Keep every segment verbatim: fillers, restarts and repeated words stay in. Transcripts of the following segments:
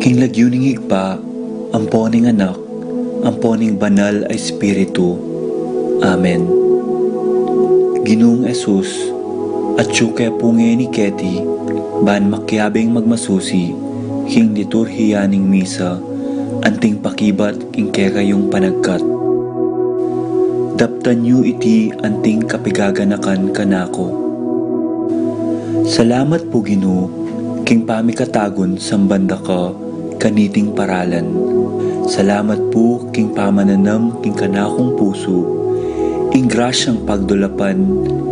King lagyu ning Ibpa, ampo ning Anak, ampo ning Banal a Espiritu. Amen. Ginung Jesus, atyu ke pu ngeni keti, ban makiabing magmasusi king liturhiya ning misa, anting pakibat king kekayung panagkat. Daptan yu iti anting kapigaganakan kanaku. Salamat pu, Ginu, king pamikatagun samban da ka kaniting paralan. Salamat pu king pamananam king kanakung pusu ing grasyang pagdulapan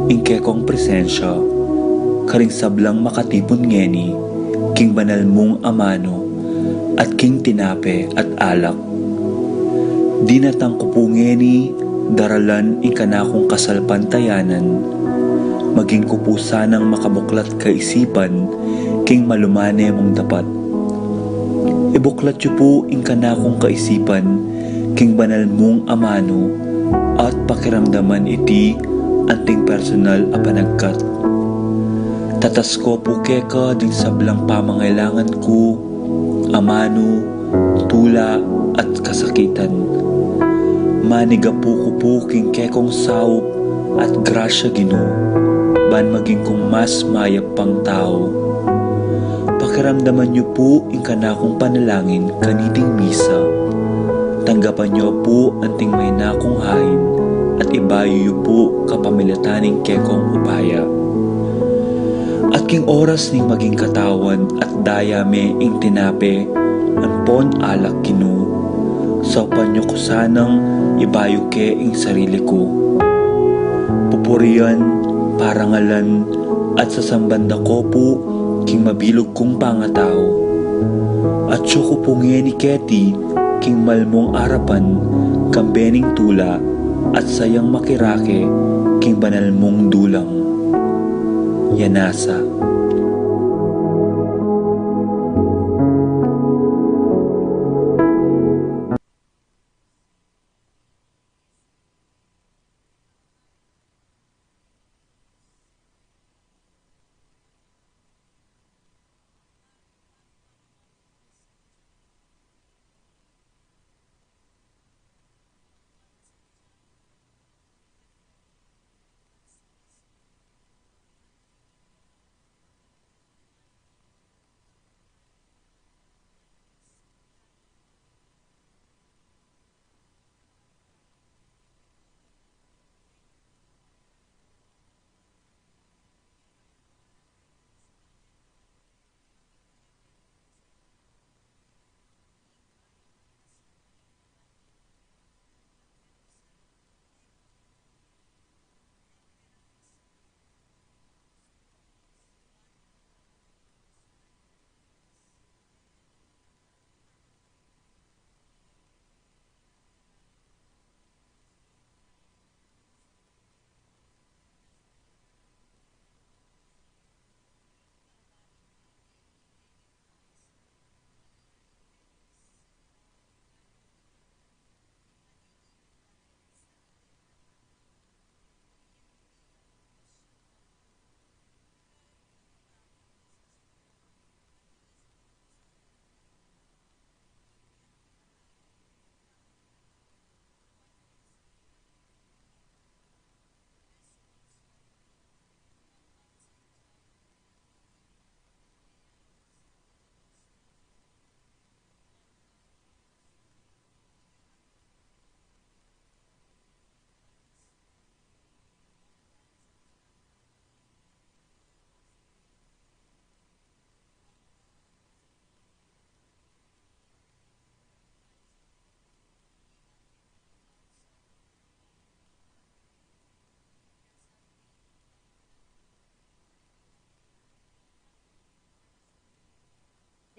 ing kekong presensya karing sablang makatipun ngeni king banal mung amanu at king tinape at alak. Dinatang ku pu ngeni daralan ing kanakung kasalpantayanan, maging ku pu sanang makabuklat kaisipan king malumane mung dapat. Ibuklat yu pu ing kanakung kaisipan king banal mung amanu at pakiramdaman iti anting personal a panagkat. Tatas ku pu keka ding sablang pamangailangan ku, amanu, tula, at kasakitan. Manigapu ku pu king kekong saup at grasya, Ginu, ban maging kung mas mayap pang tau. Pakiramdaman yu pu ing kanakung panalangin kaniting misa. Tanggapan yu pu anting maina kung hain at ibayu yu pu kapamilatan ning kekong upaya. At king oras ning maging katawan at daya me ing tinape ampon alak, Ginu, saupan yu ku sanang ibayu ke ing sarili ku. Pupurian, parangalan, at sasamban da ko pu king mabilug kung pangatau. Atyu ku pu ngeni keti king malmung arapan, kambe ning tula at sayang makirake king banal mung dulang. Yanasa.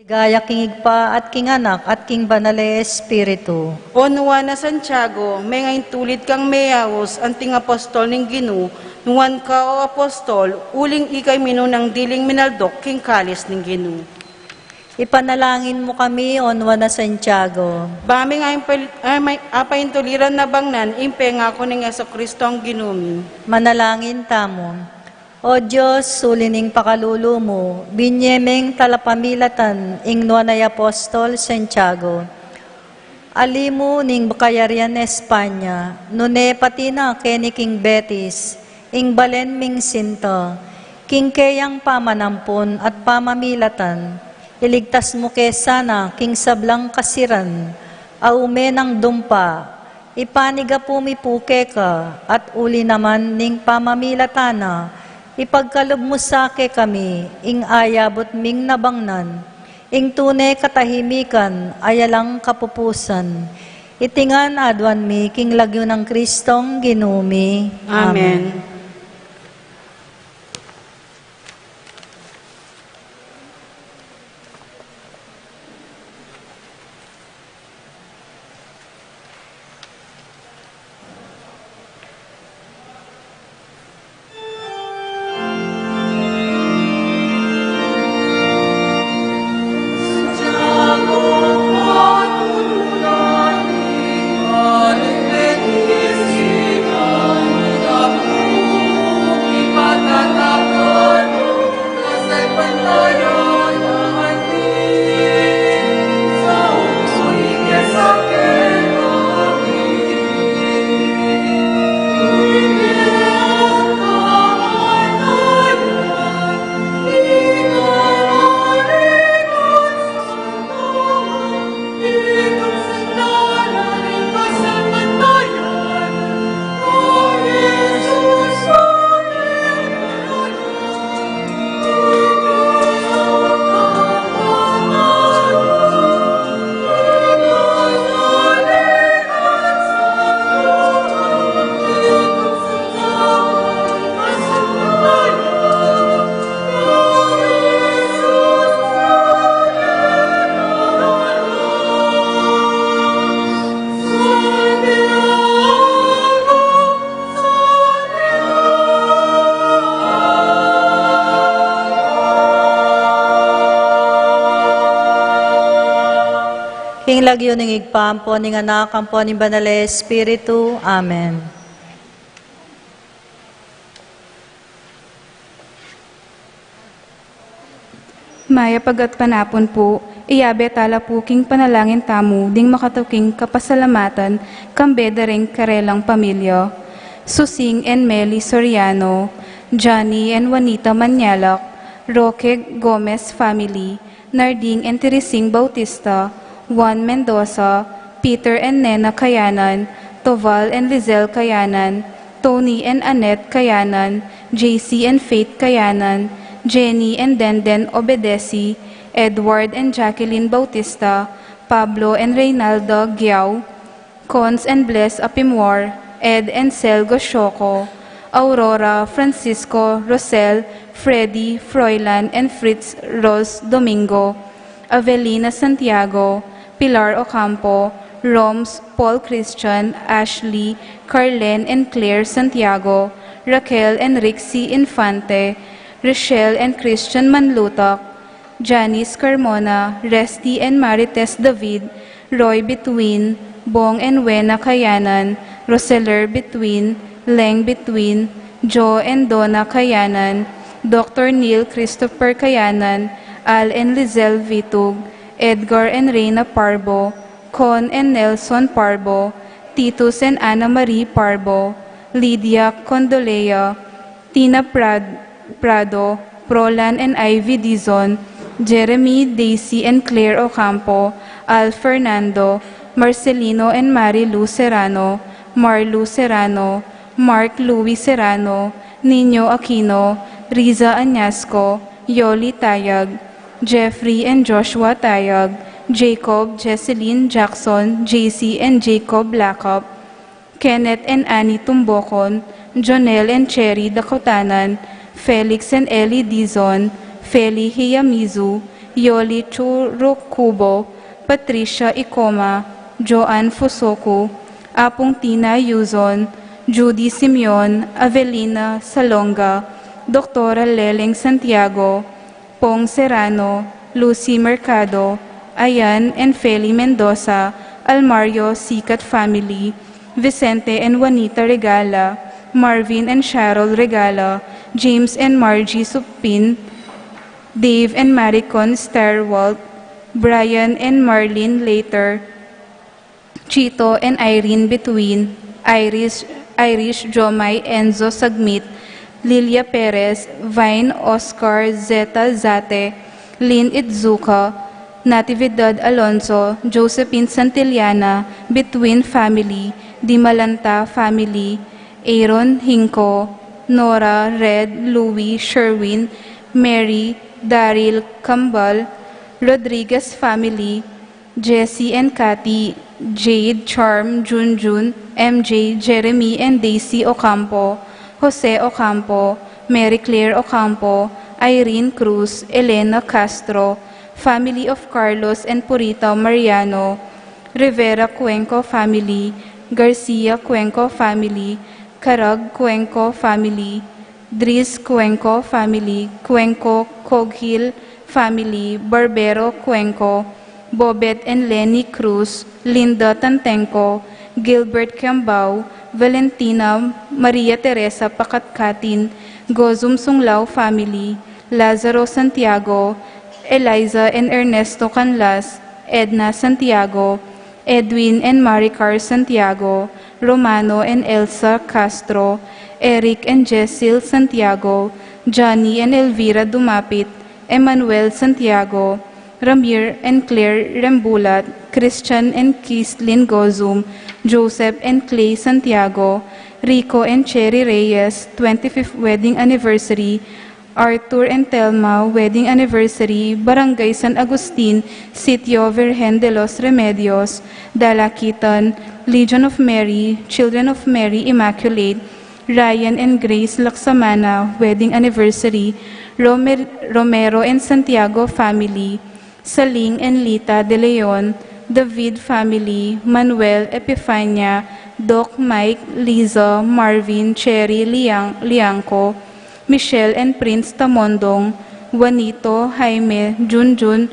Ligaya king Ibpa, at king Anak, at king Banal a Espiritu. O nuan a Santiago, menga intulid kang meyaus anting apostol ning Ginu, nuan ka o apostol, uling ika i minunang diling minaldok king kalis ning Ginu. Ipanalangin mu kami, o nuan a Santiago. Ba ming apaintuliran na bangnan ing pengaku ning Jesucristo a Ginu mi. Manalangin tamu. O Dios, uli ning pakalulu mu, binye meng talapamilatan ing nuan a i Apostol Santiago. Ali mu ning kayarian Espanya, nune pati na keni king Betis, ing balen ming sinta, king keyang pamanampun at pamamilatan, iligtas mu ke sana king sablang kasiran, a ume nang dumpa, ipanigapu mi pu keka, at uli naman ning pamamilatan na, ipagkalub mu sa kekami, ing ayabut ming nabangnan, ing tune katahimikan a alang kapupusan. Iti ngan aduan mi king lagyu nang Kristong Ginu mi. Amen. Amen. King lagyu ning Ibpa, ampo ning Anak, ampo ning Banal a Espiritu. Amen. Mayap a gatpanapun pu, iyabe tala pu king panalangin tamu ding makatuking kapasalamatan kambe da ring karelang pamilya. Susing and Meli Soriano, Johnny and Juanita Mañalac, Roque Gomez family, Narding and Teresing Bautista, Juan Mendoza, Peter and Nena Kayanan, Toval and Lizelle Kayanan, Tony and Annette Kayanan, J C and Faith Kayanan, Jenny and Denden Obedesi, Edward and Jacqueline Bautista, Pablo and Reynalda Giao, Cons and Bless Apimwar, Ed and Sel Goshoco, Aurora, Francisco, Rosel, Freddy, Froilan and Fritz Rose Domingo, Avelina Santiago, Pilar Ocampo, Roms, Paul Christian, Ashley, Carlen and Claire Santiago, Raquel and Rixie Infante, Richelle and Christian Manlutak, Janice Carmona, Resty and Marites David, Roy Bituin, Bong and Wena Kayanan, Roseler Bituin, Leng Bituin, Joe and Donna Kayanan, Doctor Neil Christopher Kayanan, Al and Lizelle Vitug, Edgar and Reina Parbo, Con and Nelson Parbo, Titus and Ana Marie Parbo, Lydia Condolea, Tina Prad-, Prado, Prolan and Ivy Dizon, Jeremy, Daisy and Claire Ocampo, Al Fernando, Marcelino and Mary Lou Serrano, Marlu Serrano, Mark Louis Serrano, Nino Aquino, Riza Añasco, Yoli Tayag, Jeffrey and Joshua Tayag, Jacob, Jesseline Jackson, J C and Jacob Lakap, Kenneth and Annie Tumbocon, Jonel and Cherry Dacotanan, Felix and Ellie Dizon, Feli Hiyamizu, Yoli Churukubo, Patricia Icoma, Joanne Fusoku, Apung Tina Yuzon, Judy Simeon, Avelina Salonga, Doktora Leleng Santiago, Pong Serrano, Lucy Mercado, Ayan and Feli Mendoza, Almario Sikat family, Vicente and Juanita Regala, Marvin and Cheryl Regala, James and Margie Supin, Dave and Maricon Starwalt, Brian and Marlene Later, Chito and Irene Between, Irish, Irish Jomai Enzo Sagmit, Lilia Perez, Vine Oscar Zeta Zate, Lynn Itzuka, Natividad Alonso, Josephine Santillana, Between family, Di Malanta family, Aaron Hinco, Nora, Red, Louis, Sherwin, Mary, Daryl Kambal, Rodriguez family, Jesse and Kathy, Jade, Charm, Junjun, M J, Jeremy and Daisy Ocampo, Jose Ocampo, Mary Claire Ocampo, Irene Cruz, Elena Castro, family of Carlos and Purita Mariano, Rivera Cuenco family, Garcia Cuenco family, Carag Cuenco family, Dries Cuenco family, Cuenco Coghill family, Barbero Cuenco, Bobet and Lenny Cruz, Linda Tantenco, Gilbert Kiambao, Valentina Maria Teresa Pakatkatin, Gozum Sunglao family, Lazaro Santiago, Eliza and Ernesto Canlas, Edna Santiago, Edwin and Maricar Santiago, Romano and Elsa Castro, Eric and Jessel Santiago, Johnny and Elvira Dumapit, Emmanuel Santiago, Ramir and Claire Rembulat, Christian and Kislin Gozum, Joseph and Clay Santiago, Rico and Cherry Reyes, twenty-fifth wedding anniversary, Arthur and Thelma wedding anniversary, Barangay San Agustin, Sitio Virgen de los Remedios, Dalakitan, Legion of Mary, Children of Mary Immaculate, Ryan and Grace Laksamana wedding anniversary, Romer-, Romero and Santiago family, Saling and Lita de Leon, David family, Manuel, Epifania, Doc, Mike, Liza, Marvin, Cherry, Liang-, Liangco, Michelle and Prince Tamondong, Juanito, Jaime, Junjun,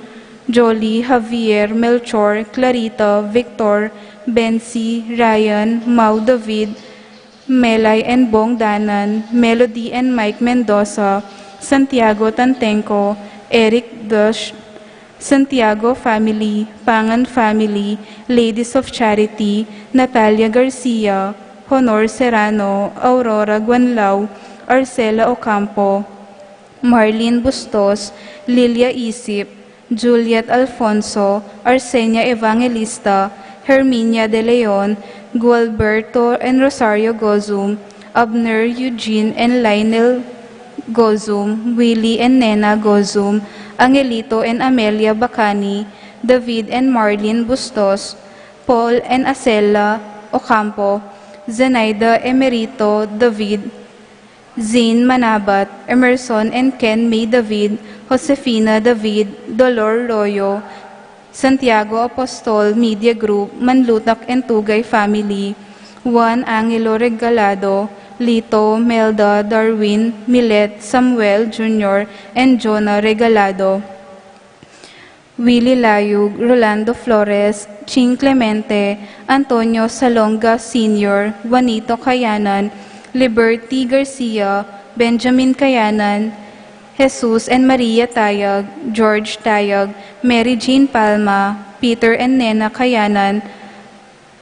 Jolie, Javier, Melchor, Clarita, Victor, Bensi, Ryan, Mau David, Melay and Bong Danan, Melody and Mike Mendoza, Santiago Tantenco, Eric Dush, Santiago family, Pangan family, Ladies of Charity, Natalia Garcia, Honor Serrano, Aurora Guanlao, Arcela Ocampo, Marlene Bustos, Lilia Isip, Juliet Alfonso, Arsenia Evangelista, Herminia de Leon, Gualberto and Rosario Gozum, Abner, Eugene and Lionel Gozum, Willie and Nena Gozum, Angelito and Amelia Bacani, David and Marlene Bustos, Paul and Acela Ocampo, Zenaida Emerito David, Zane Manabat, Emerson and Ken May David, Josefina David, Dolor Royo, Santiago Apostol Media Group, Manlutak and Tugay family, Juan Angelo Regalado, Lito, Melda, Darwin, Milet, Samuel Junior, and Jonah Regalado. Willie Layug, Rolando Flores, Ching Clemente, Antonio Salonga Senior, Juanito Kayanan, Liberty Garcia, Benjamin Kayanan, Jesus and Maria Tayag, George Tayag, Mary Jean Palma, Peter and Nena Kayanan,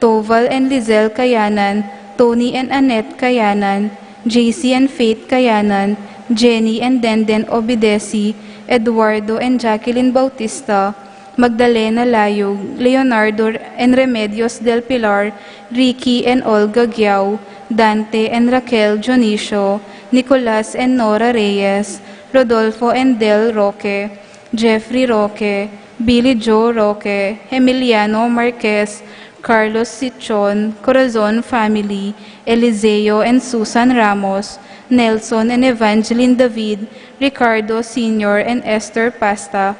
Toval and Lizelle Kayanan, Tony and Annette Kayanan, J C and Faith Kayanan, Jenny and Denden Obidesi, Eduardo and Jacqueline Bautista, Magdalena Layug, Leonardo and Remedios del Pilar, Ricky and Olga Giao, Dante and Raquel Dionisio, Nicolas and Nora Reyes, Rodolfo and Del Roque, Jeffrey Roque, Billy Joe Roque, Emiliano Marquez, Carlos Sichon, Corazon family, Eliseo and Susan Ramos, Nelson and Evangeline David, Ricardo Senior and Esther Pasta,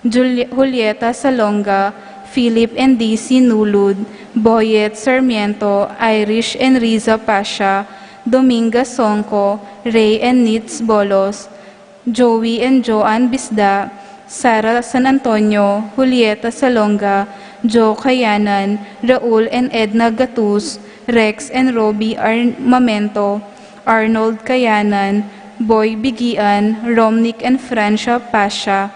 Juli-, Julieta Salonga, Philip and Daisy Nulud, Boyet Sarmiento, Irish and Riza Pasha, Dominga Songco, Ray and Nitz Bolos, Joey and Joan Bisda, Sara San Antonio, Julieta Salonga, Joe Kayanan, Raul and Edna Gatus, Rex and Robbie Armamento, Arnold Kayanan, Boy Bigian, Romnick and Francia Pasha,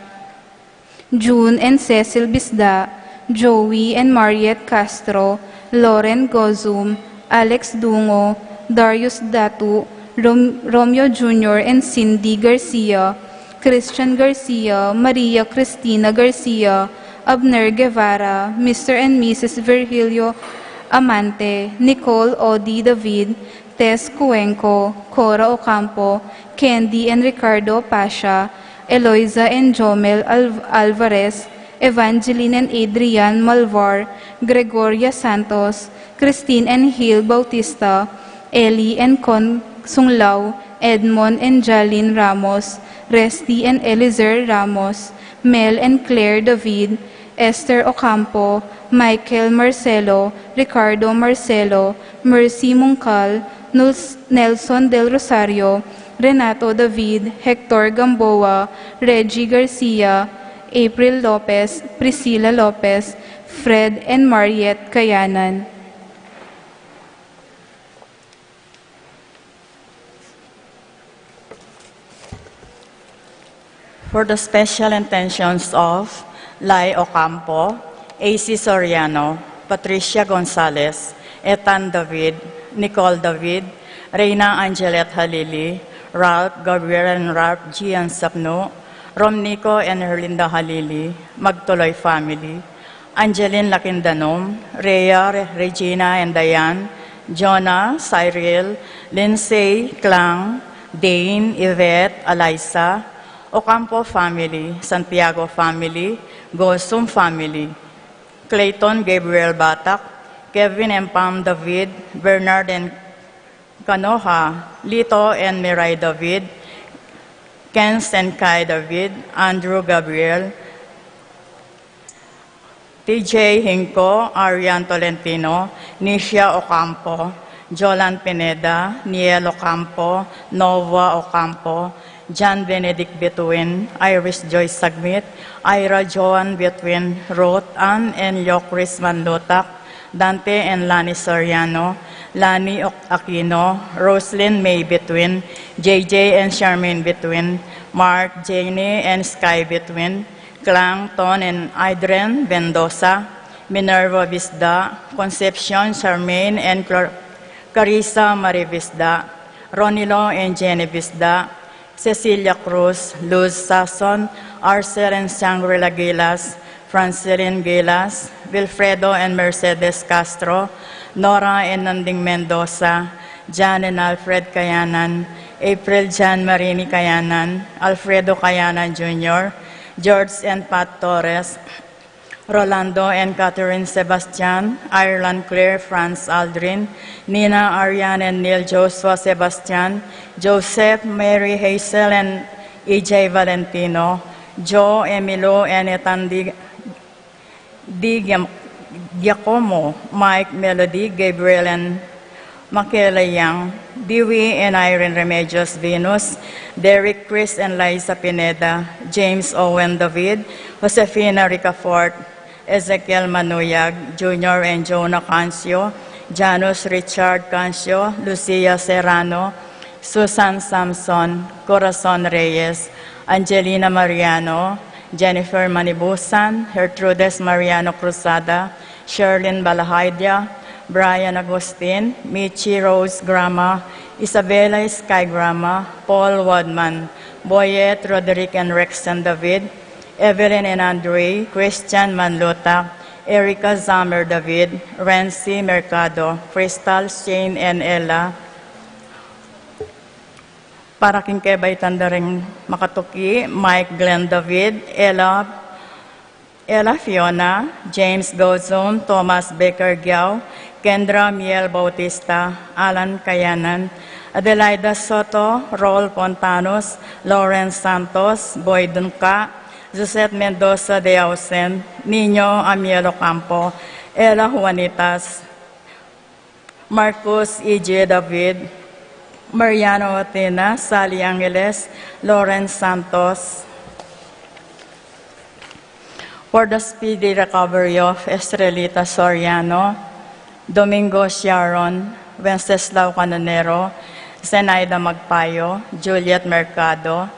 June and Cecil Bisda, Joey and Mariette Castro, Lauren Gozum, Alex Dungo, Darius Datu, Rom- Romeo Junior and Cindy Garcia, Christian Garcia, Maria Cristina Garcia, Abner Guevara, Mister and Missus Virgilio Amante, Nicole Odi David, Tess Cuenco, Cora Ocampo, Candy and Ricardo Pasha, Eloisa and Jomel Al- Alvarez, Evangeline and Adrian Malvar, Gregoria Santos, Christine and Hill Bautista, Ellie and Con Sunglao, Edmond and Jalin Ramos, Resty and Elizer Ramos, Mel and Claire David, Esther Ocampo, Michael Marcelo, Ricardo Marcelo, Mercy Mungcal, Nuls- Nelson Del Rosario, Renato David, Hector Gamboa, Reggie Garcia, April Lopez, Priscilla Lopez, Fred and Mariette Kayanan. For the special intentions of Lai Ocampo, A C Soriano, Patricia Gonzalez, Ethan David, Nicole David, Reina Angelet Halili, Ralph Gabriel and Ralph Gian Sapnu, Romnico and Herlinda Halili, Magtuloy family, Angeline Lakindanom, Rhea, Re- Regina and Diane, Jonah, Cyril, Lindsay, Clang, Dane, Yvette, Eliza, Ocampo family, Santiago family, Gosum family, Clayton Gabriel Batak, Kevin and Pam David, Bernard and Kanoha, Lito and Mirai David, Kens and Kai David, Andrew Gabriel, T J Hinco, Arian Tolentino, Nisha Ocampo, Jolan Pineda, Niel Ocampo, Nova Ocampo, John Benedict Bituin, Iris Joy Sagmit, Ira Joan Bituin, Ruth Ann and Yokris Manlutak, Dante and Lani Soriano, Lani Oc- Aquino, Roslyn May Bituin, J J and Charmaine Bituin, Mark, Jenny and Sky Bituin, Clang, Ton and Idren Mendoza, Minerva Bisda, Concepcion, Charmaine and Clor- Carissa Marie Bisda, Ronilo and Jenny Bisda, Cecilia Cruz, Luz Sason, Arcel and Shangri-La Gilas, Francilin Gilas, Wilfredo and Mercedes Castro, Nora and Nanding Mendoza, Jan and Alfred Kayanan, April, Jan Marini Kayanan, Alfredo Kayanan Junior, George and Pat Torres, Rolando and Catherine Sebastian, Ireland Claire, Franz Aldrin, Nina, Arian and Neil Joshua Sebastian, Joseph, Mary Hazel and E J Valentino, Joe, Emilio and Etandi Di Giam- Giacomo, Mike, Melody, Gabriel and Makela Yang, Dewey and Irene Remedios, Venus, Derek, Chris and Liza Pineda, James, Owen, David, Josefina Ricafort, Ezekiel Manuyag, Junior and Jonah Cancio, Janus Richard Cancio, Lucia Serrano, Susan Samson, Corazon Reyes, Angelina Mariano, Jennifer Manibusan, Gertrudes Mariano Cruzada, Sherlyn Balahaidia, Brian Agustin, Michi Rose Grama, Isabella Sky Grama, Paul Wadman, Boyet, Roderick and Rexon David, Evelyn and Andre, Christian Manlutak, Erica Zamer David, Rency Mercado, Crystal, Shane and Ella. Para king kebaitan da ring makatuki, Mike Glenn David, Ella, Ella Fiona, James Gozum, Thomas Baker Giao, Kendra Miel Bautista, Alan Kayanan, Adelaida Soto, Rol Pontanus, Lawrence Santos, Boy Dunca, Josette Mendoza de Ausen, Nino Amiel Ocampo, Ella Juanitas, Marcus E J David, Mariano Athena, Sally Angeles, Lawrence Santos. For the speedy recovery of Estrelita Soriano, Domingo Sharon, Wenceslao Canonero, Zenaida Magpayo, Juliet Mercado,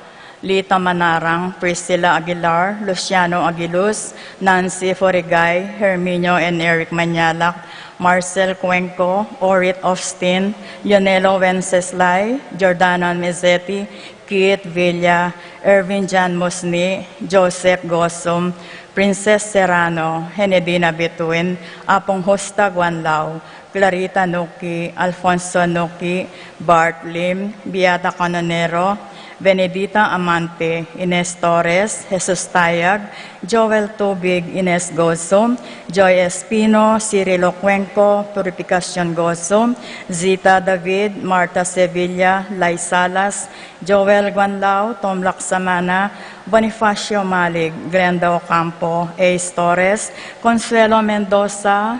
Lita Manarang, Priscilla Aguilar, Luciano Aguiluz, Nancy Forigay, Herminio and Eric Mañalac, Marcel Cuenco, Orit Austin, Lionelo Wenceslay, Jordana Mezzetti, Keith Villa, Ervin Jan Musni, Joseph Gosum, Princess Serrano, Henedina Bituin, Apong Justa Guanlao, Clarita Nuki, Alfonso Nuki, Bart Lim, Beata Canonero, Benedita Amante, Ines Torres, Jesus Tayag, Joel Tubig, Ines Gosum, Joy Espino, Cirilo Cuenco, Purificacion Gosum, Zita David, Marta Sevilla, Lai Salas, Joel Guanlao, Tom Laksamana, Bonifacio Malig, Glenda Ocampo, Ace Torres, Consuelo Mendoza,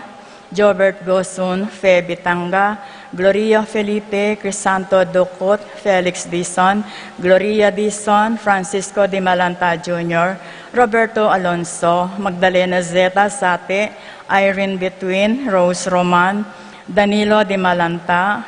Jobert Gosun, Fe Bitanga, Gloria Felipe, Crisanto Ducut, Felix Dizon, Gloria Dizon, Francisco Dimalanta Junior, Roberto Alonso, Magdalena Zeta Zate, Irene Bituin, Rose Roman, Danilo Dimalanta,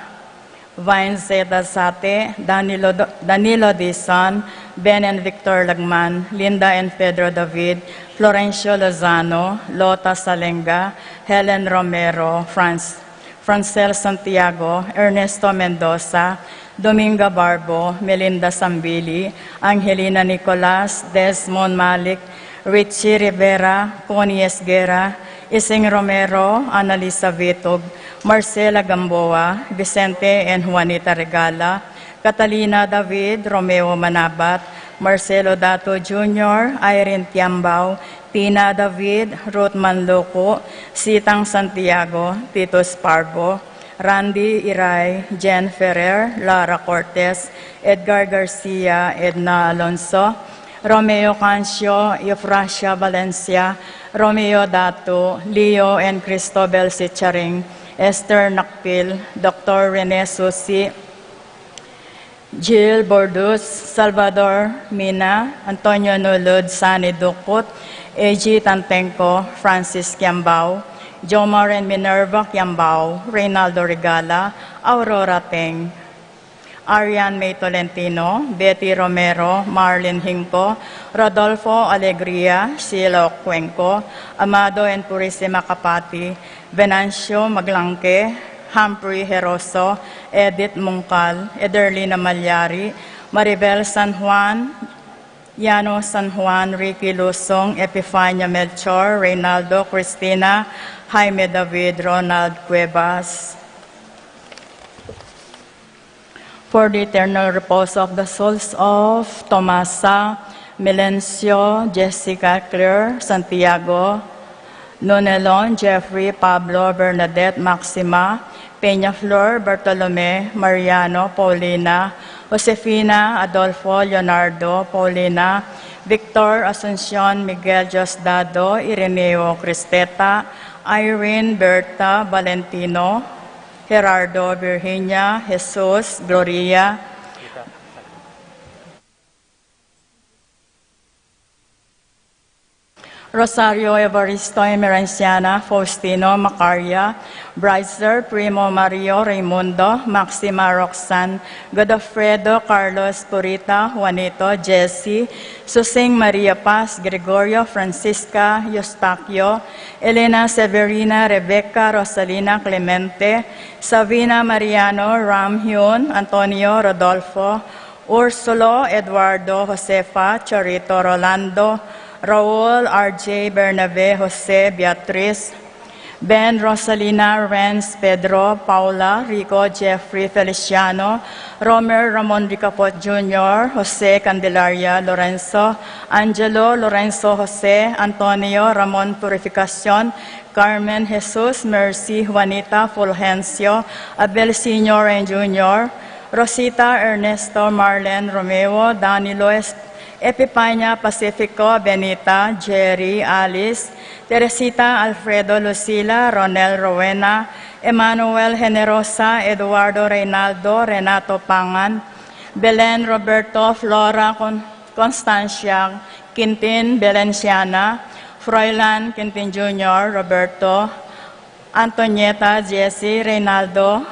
Vine Zeta Zate, Danilo Do-, Danilo Dizon, Ben and Victor Lagman, Linda and Pedro David, Florencio Lozano, Lota Salenga, Helen Romero, Franz, Francel Santiago, Ernesto Mendoza, Dominga Barbo, Melinda Sambili, Angelina Nicolas, Desmond Malik, Richie Rivera, Connie Esguerra, Ising Romero, Annalisa Vitug, Marcela Gamboa, Vicente and Juanita Regala, Catalina David, Romeo Manabat, Marcelo Dato Junior, Irene Tiambao, Tina David, Ruth Manluco, Sitang Santiago, Titus Parbo, Randy Iray, Jen Ferrer, Lara Cortez, Edgar Garcia, Edna Alonso, Romeo Cancio, Eufrasia Valencia, Romeo Dato, Leo and Cristobal Sicharing, Esther Nakpil, Doctor Rene Susi, Jill Bordus, Salvador Mina, Antonio Nulud, Sani Ducut, A G Tantenco, Francis Kiambao, Jomar and Minerva Kiambao, Reynaldo Regala, Aurora Teng, Arian May Tolentino, Betty Romero, Marlin Hinco, Rodolfo Alegria, Sheila Cuenco, Amado and Purisima Capati, Venancio Maglangke, Humphrey Heroso, Edith Mungkal, Ederlina Malyari, Maribel San Juan, Yano San Juan, Ricky Lusong, Epifania Melchor, Reynaldo, Cristina, Jaime David, Ronald Cuevas. For the eternal repose of the souls of Tomasa, Melencio, Jessica, Claire, Santiago, Nunelon, Jeffrey, Pablo, Bernadette, Maxima, Peñaflor, Bartolome, Mariano, Paulina, Josefina, Adolfo, Leonardo, Paulina, Victor, Asuncion, Miguel, Diosdado, Ireneo, Cristeta, Irene, Berta, Valentino, Gerardo, Virginia, Jesus, Gloria, Rosario, Evaristo, Emerenciana, Faustino, Macaria, Bryzer, Primo, Mario, Raimundo, Maxima, Roxanne, Godofredo, Carlos, Purita, Juanito, Jesse, Susing, Maria Paz, Gregorio, Francisca, Eustaquio, Elena, Severina, Rebecca, Rosalina, Clemente, Savina, Mariano, Ram, Hyun, Antonio, Rodolfo, Ursulo, Eduardo, Josefa, Chorito, Rolando, Raul, R J, Bernabe, Jose, Beatriz, Ben, Rosalina, Renz, Pedro, Paula, Rico, Jeffrey, Feliciano, Romer, Ramon Ricafort Junior, Jose, Candelaria, Lorenzo, Angelo, Lorenzo, Jose, Antonio, Ramon, Purificacion, Carmen, Jesus, Mercy, Juanita, Fulgencio, Abel Senior and Junior, Rosita, Ernesto, Marlen, Romeo, Danilo, Es-, Epipania, Pacifico, Benita, Jerry, Alice, Teresita, Alfredo, Lucila, Ronel, Rowena, Emmanuel, Generosa, Eduardo, Reynaldo, Renato, Pangan, Belen, Roberto, Flora, Con-, Constancia, Quintin, Belenciana, Froilan, Quintin Junior, Roberto, Antonieta, Jesse, Reynaldo,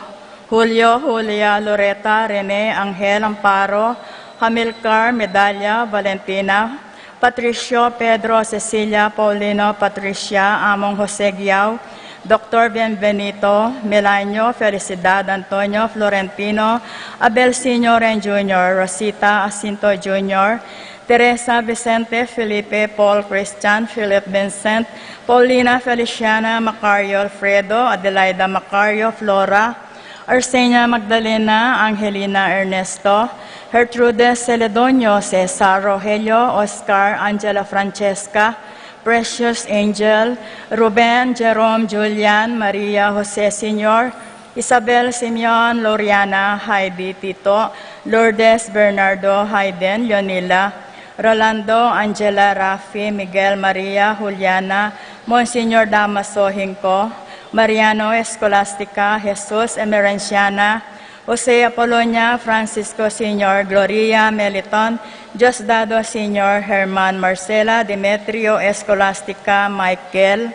Julio, Julia, Loreta, Rene, Angel, Amparo, Hamilcar, Medalia, Valentina, Patricio, Pedro, Cecilia, Paulino, Patricia, Among Jose Guiao, Doctor Bienvenido, Melanio, Felicidad, Antonio, Florentino, Abel Senior and Junior, Rosita, Jacinto Junior, Teresa, Vicente, Felipe, Paul, Christian, Philip, Vincent, Paulina, Feliciana, Macario, Alfredo, Adelaida, Macario, Flora, Arsenia, Magdalena, Angelina, Ernesto, Gertrude, Celedonio, Cesar, Rogelio, Oscar, Angela, Francesca, Precious, Angel, Ruben, Jerome, Julian, Maria, Jose Senior, Isabel, Simeon, Loriana, Heidi, Tito, Lourdes, Bernardo, Hayden, Leonila, Rolando, Angela, Rafi, Miguel, Maria, Juliana, Monsignor Damaso, Hinco, Mariano, Escolastica, Jesus, Emerenciana, Jose, Apolonia, Francisco Senior, Gloria, Meliton, Diosdado Senior, Herman, Marcela, Demetrio, Escolastica, Michael,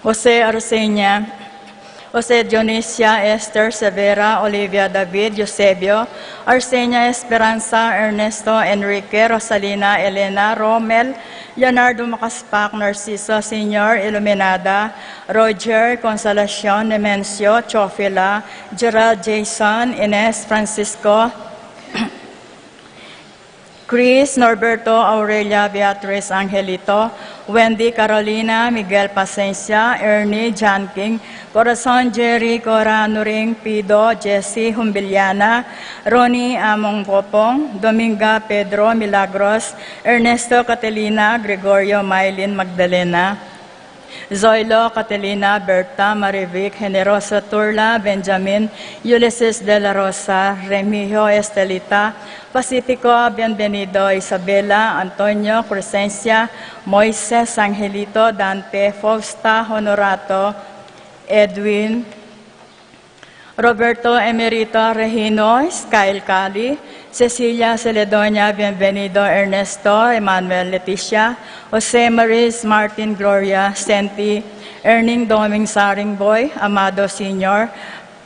Jose, Arsenia, Jose, Dionisia, Esther, Severa, Olivia, David, Eusebio, Arsenia, Esperanza, Ernesto, Enrique, Rosalina, Elena, Romel, Leonardo, Macaspac, Narciso Senior, Iluminada, Roger, Consolacion, Nemencio, Teofila, Gerald, Jason, Ines, Francisco, Chris, Norberto, Aurelia, Beatriz, Angelito, Wendy, Carolina, Miguel, Pasencia, Ernie, John King, Corazon, Jerry, Cora, Nuring, Pido, Jesse, Humbiliana, Ronnie, Among, Popong, Dominga, Pedro, Milagros, Ernesto, Catalina, Gregorio, Mylene, Magdalena, Zoilo, Catalina, Berta, Marivic, Generoso, Turla, Benjamin, Ulysses, De La Rosa, Remigio, Estelita, Pacifico, Bienvenido, Isabela, Antonio, Crescencia, Moises, Angelito, Dante, Fausta, Honorato, Edwin, Roberto, Emerita, Regino, Skyl, Cali, Cecilia, Celedonia, Bienvenido, Ernesto, Emmanuel, Leticia, Jose, Maris, Martin, Gloria, Senti, Erning, Doming, Saring, Boy, Amado Senior,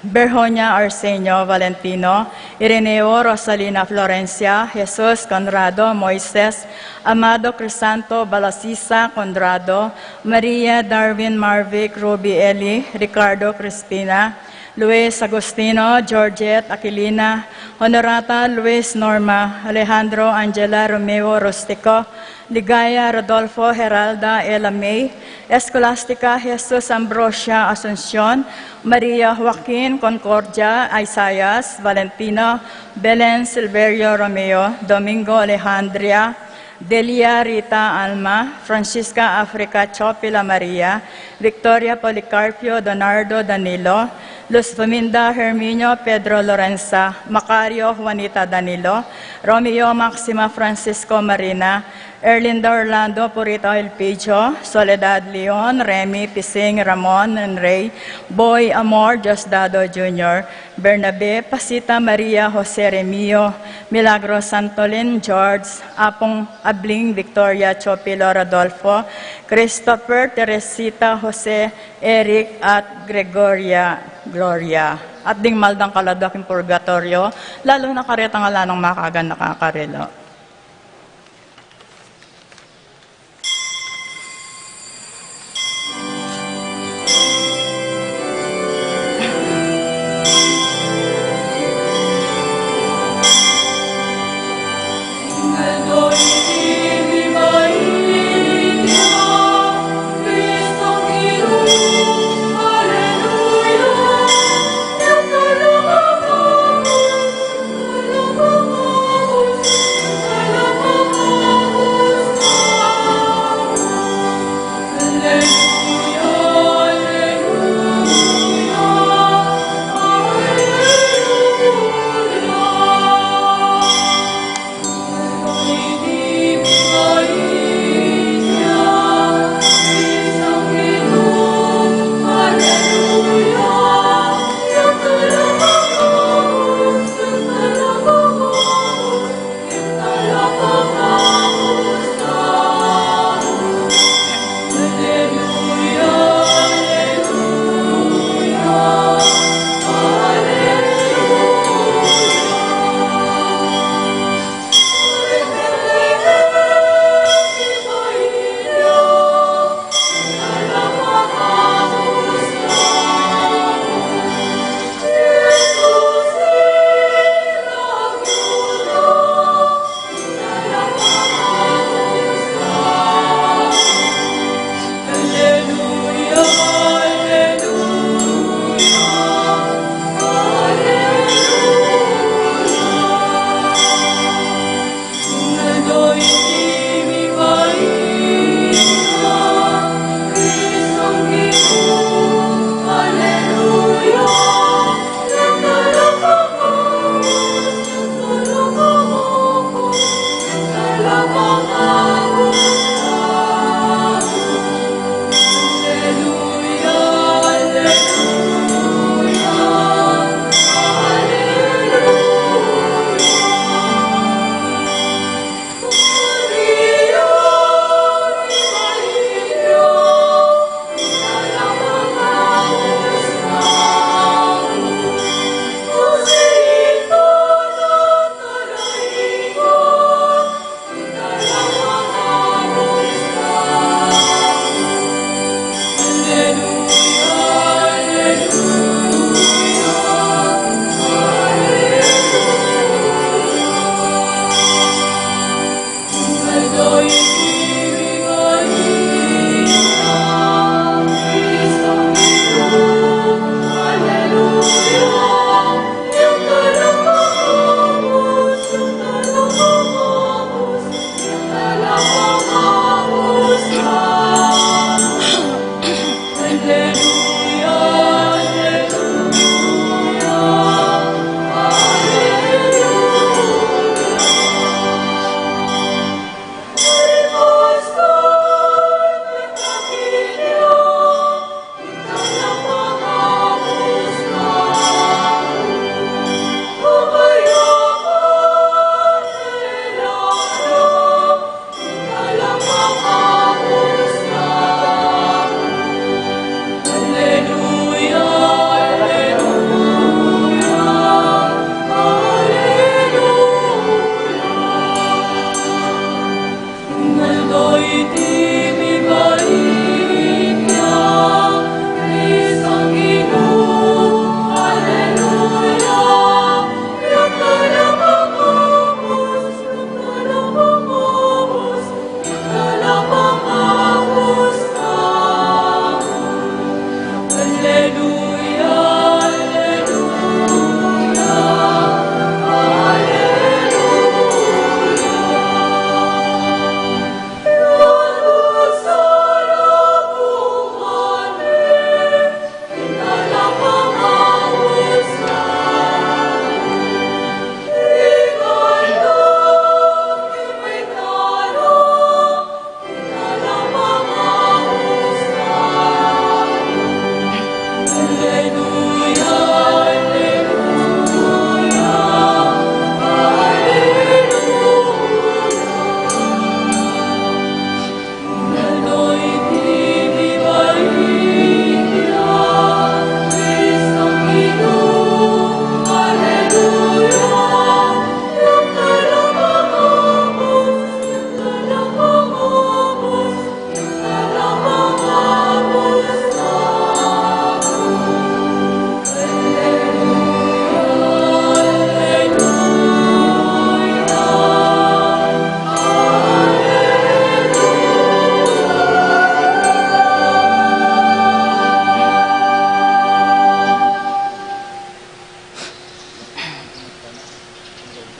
Berhonia, Arsenio, Valentino, Ireneo, Rosalina, Florencia, Jesus, Conrado, Moises, Amado, Crisanto, Balasisa, Conrado, Maria, Darwin, Marvic, Ruby, Eli, Ricardo, Crispina, Luis, Agustino, Georgette, Aquilina, Honorata, Luis, Norma, Alejandro, Angela, Romeo, Rustico, Ligaya, Rodolfo, Geralda, Ella May, Escolastica, Jesus, Ambrosia, Asuncion, Maria, Joaquin, Concordia, Isaias, Valentino, Belen, Silverio, Romeo, Domingo, Alejandria, Delia, Rita, Alma, Francisca, Africa, Chopila, Maria, Victoria, Policarpio, Donardo, Danilo, Luz, Dominda, Herminio, Pedro, Lorenza, Macario, Juanita, Danilo, Romeo, Maxima, Francisco, Marina, Erlinda, Orlando, Purita, Elpidio, Soledad, Leon, Remy, Pising, Ramon, Enrey, Boy, Amor, Diosdado Junior, Bernabe, Pasita, Maria, Jose, Remio, Milagro, Santolin, George, Apong, Abling, Victoria, Chopilo, Rodolfo, Christopher, Teresita, Jose, Eric, at Gregoria, Gloria. At ding mal dang kaladwa king purgatoryo, lalu na karetang ala nang makaganaka karela.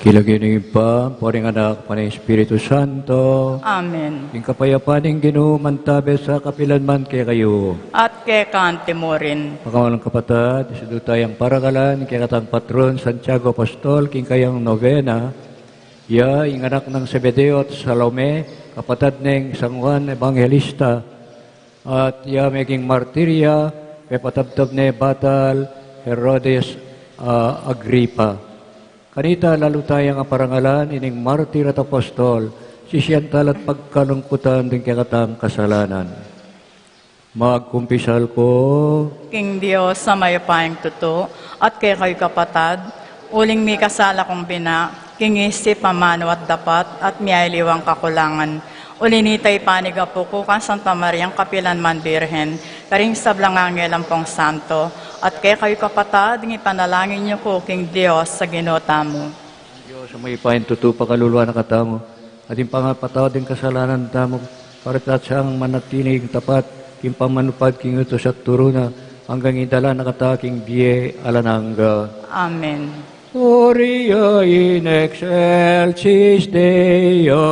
King lagyu ning Ibpa, ampo ning Anak, ampo ning Espiritu Santo. Amen. Ing kapayapan ning Ginu mantabe sa kapilan man kekayu. At keka mu rin. Makanyan kapatad, isudu taya ing parangalan ning kekatang patron Santiago Apostol king kayang novena. Iya ing anak nang Zebedeo at Salome, kapatad neng San Juan Evangelista. At iya meging martir ya, pepatabtab ne batal Herodes, ah, Agripa. Kanita lalu tayang aparangalan ining martir at apostol, sisian tala at pagkalungkutan ding kekatang kasalanan. Magkumpisal ku king Dios a mayupayang tutu, at kekayu kapatad, uling mikasala kung bina, king isip, amanu at dapat, at miyaliwang kakulangan. Uli nita ipanyawad ku kang Santa Mariang kapilan man Birhen, karing sablang anghel ampong santo, at kekayu kapatad, ing ipanalangin yu ku king Dios a Ginu tamu. Dios a mayupayang tutu, pakalulwan na katamu, at ing pangapatawad king kasalanan tamu, para tang manatiling tapat king pamanupad king utus at turu na, anggang idala na kata king bie alang angga. Amen. Gloria in excelsis Deo.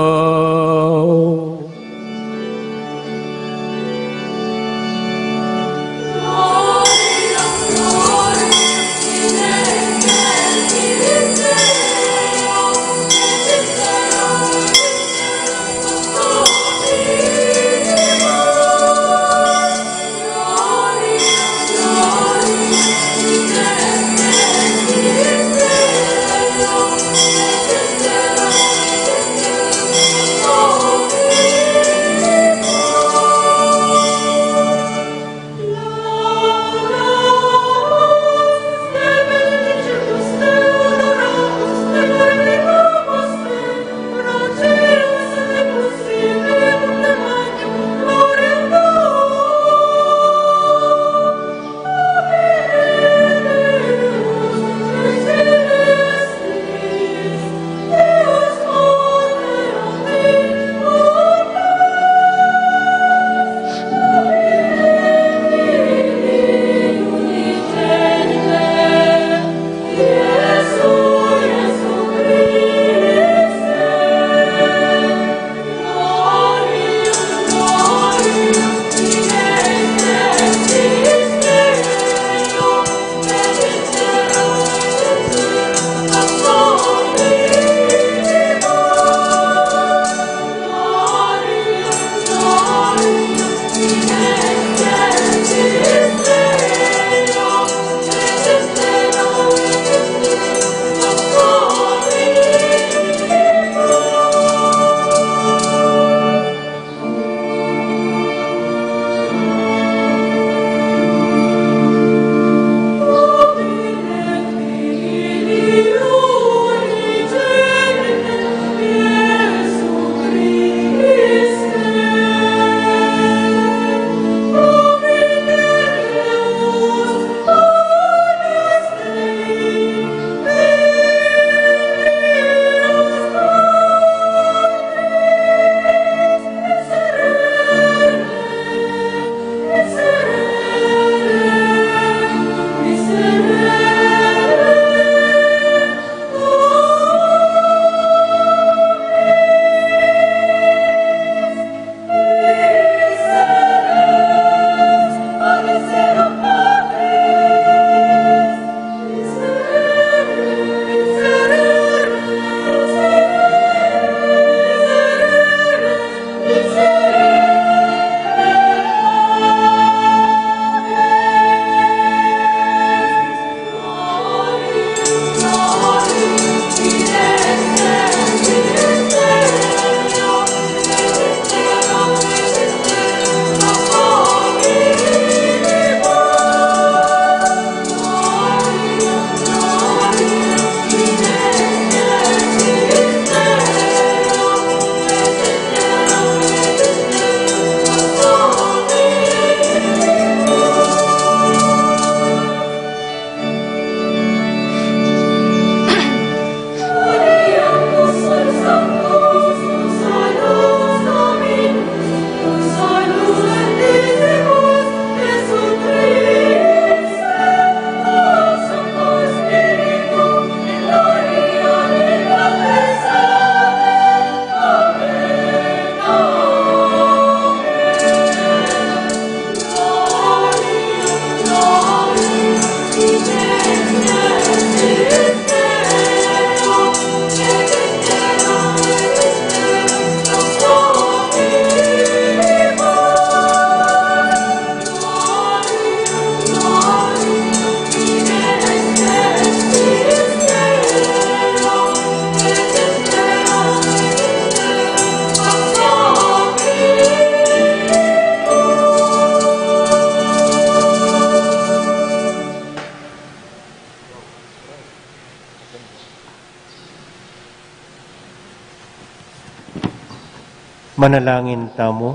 Manalangin tamu.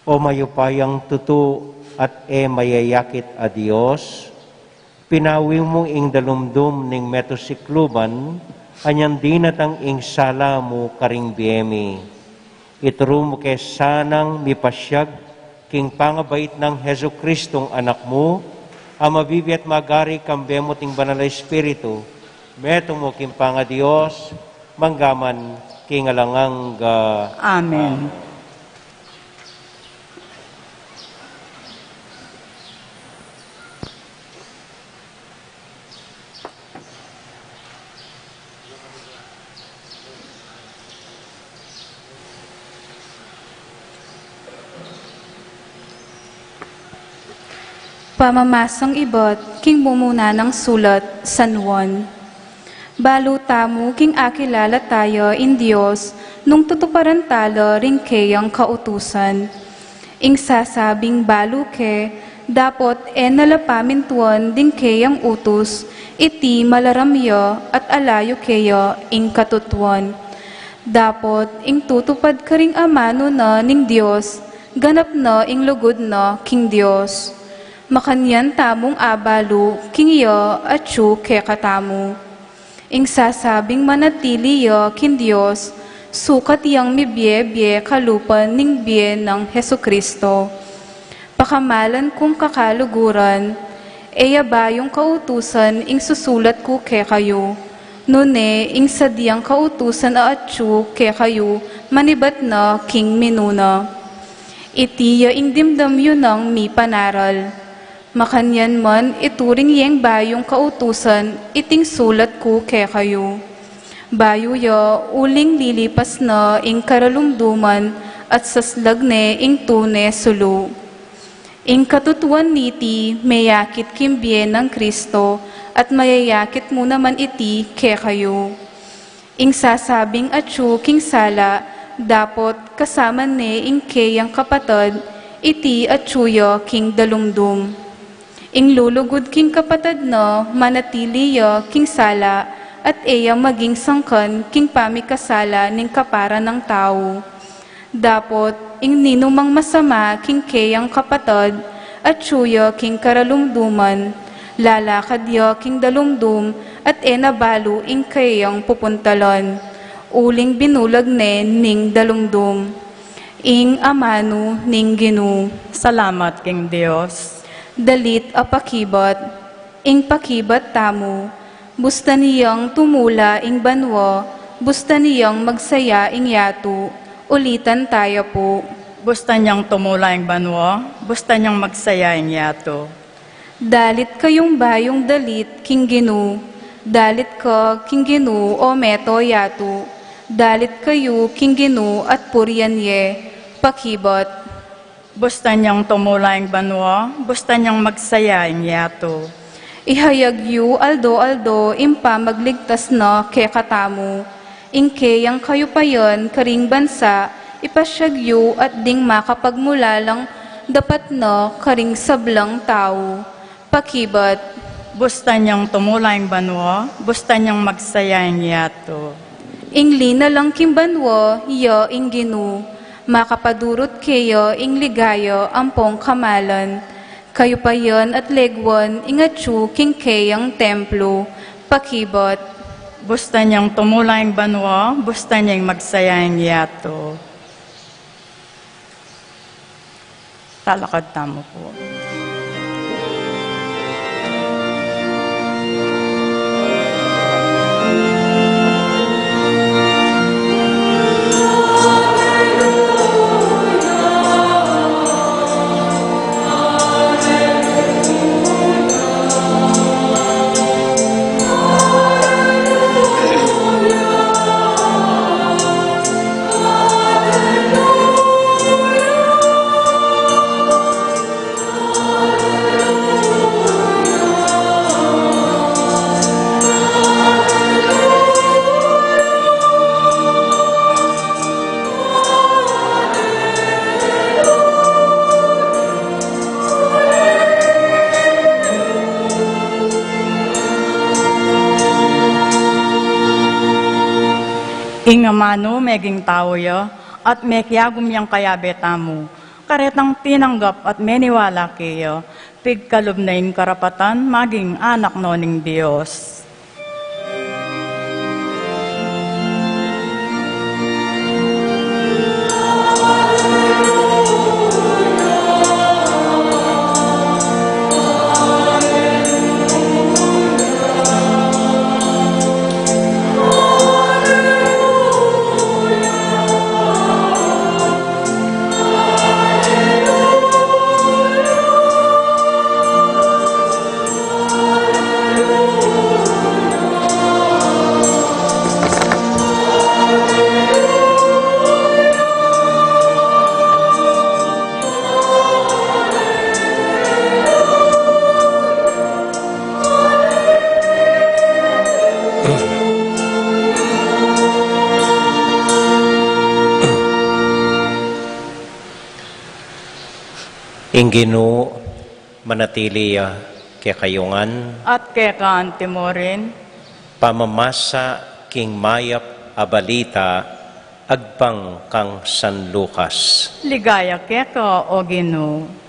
O mayupayang tutu at e mayayakit a Dios, pinawi mu ing dalumdum ning metusikluban, anyang dinatang ing sala mu karing bie mi. Ituru mu ke sanang mipasyag king pangabait nang Jesucristong Anak mu, a mabibie at magari kambe mu at ning Banal a Espiritu, metung mu king pangaDios, mangga man king alang angga. Amen. Pamamasang ibat king mumuna nang sulat San Juan. Balu tamu king akilala taya ing Dios nung tutuparan tala ring keyang kautusan. Ing sasabing balu ke, dapot e na la pamintuan ding keyang utus, iti malaram ya at alayu keya ing katutuan. Dapot ing tutupad karing amanu na ning Dios, ganap na ing lugud na king Dios. Makanyan tamung abalu king ya atyu kekatamu. Ing sasabing manatili ya king Dios, sukat yang mibie-bie kalupa ning bie nang Jesucristo. Pakamalan kung kakaluguran, e ya bayung kautusan ing susulat ku kekayu, nune ing sadyang kautusan a atyu kekayu manibat na king minuna. Iti ya ing dimdam yu nang mipanaral. Makanyan man ituring yeng bayung kautusan iting sulat ku kekayu. Bayu ya uling lilipas na ing karalumduman at saslag ne ing tune sulu. Ing katutuan niti meyakit king bie nang Cristo at mayayakit mu naman iti kekayu. Ing sasabing atyu king sala, dapot kasama ne ing keyang kapatad, iti atyu ya king dalumdum. Ing lulugud king kapatad na, manatili ya king sala, at e ya maging sangkan king pamikasala ning kapara nang tau. Dapot ing ninumang masama king keyang kapatad, atyu ya king karalumduman, lalakad ya king dalumdum, at e na balu ing keyang pupuntalan, uling binulag ne ning dalumdum. Ing amanu ning Ginu. Salamat king Dios. Dalit a pakibat. Ing pakibat tamu. Bustan yang tumula ing banua, bustan yang magsaya ing yatu. Ulitan taya pu. Bustan yang tumula ing banua, bustan yang magsaya ing yatu. Dalit kayung bayung dalit king Ginu, dalit ka king Ginu, o meto yatu, dalit kayu king Ginu at purian ye. Pakibat. Bustan yang tumula ing banua, bustan yang magsaya ing yatu. Ihayag yu aldo-aldo ing pamagligtas na kekatamu, ing keyang kayupayan karing bansa, ipasyag yu at ding makapagmulalang dapat na karing sablang tau. Pakibat. Bustan yang tumula ing banua, bustan yang magsaya ing yatu. Ing linalang king banua, ya ing Ginu, makapadurut keya ing ligaya ampong kamalan. Kayupayan at leguan ing atyu king keyang templo. Pakibat. Bustan yang tumula ing banua, bustan yang magsaya ing yatu. Talakad tamu pu. Ing amanu meging tau ya, at mekiagum yang kayabe tamu, karetang tinanggap at meniwala keya, pigkalub na ing karapatan maging anak no ning Dios. Ing Ginu manatili ya kekayu ngan. At keka anti mu rin. Pamamasa king mayap a balita agpang kang San Lucas. Ligaya keka, O Ginu.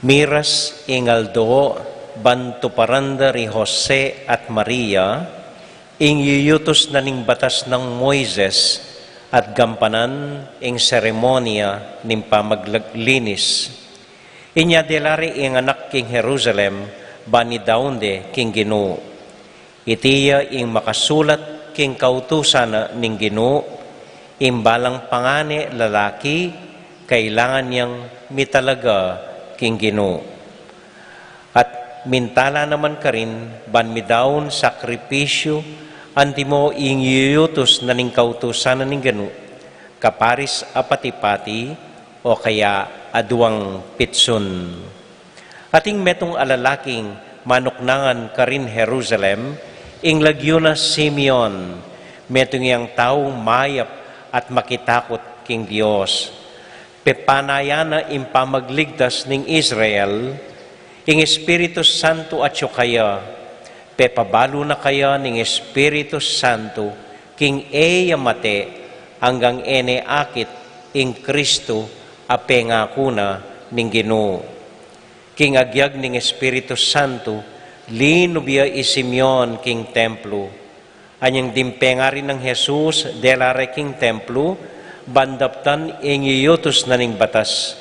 Miras ing aldo ban tuparan da ri Jose at Maria ing yuyutus na ning batas nang Moises at gampanan ing seremonia ning pamaglinis. Inya dela re ing anak king Jerusalem, ban idaun de king Ginu. Iti ya ing makasulat king kautusan na ning Ginu, ing balang pangane lalaki, kailangan yang mitalaga king Ginu. At mintala naman karin, ban midaun sakripisyu, antimo ing yuyutus na ning kautusan na ning Ginu, kaparis a pati-pati, o kaya aduang pitsun. Ating metung a lalaking manuknangan karin Jerusalem, ing lagyu na Simeon, metung yang taung mayap at makitakut king Dios. Pepanayan na ing pamagligtas ning Israel, ing Espiritu Santo atyu kaya, pepabalu na kaya ning Espiritu Santo, king e ya mate, anggang e ne akit ing Kristu a pengaku na ning Ginu. King agyag ning Espiritu Santo, linub ya i Simeon king templo. Anyang ding pengari nang Jesus, dela re king templo, ban daptan ing yuyutus na ning batas.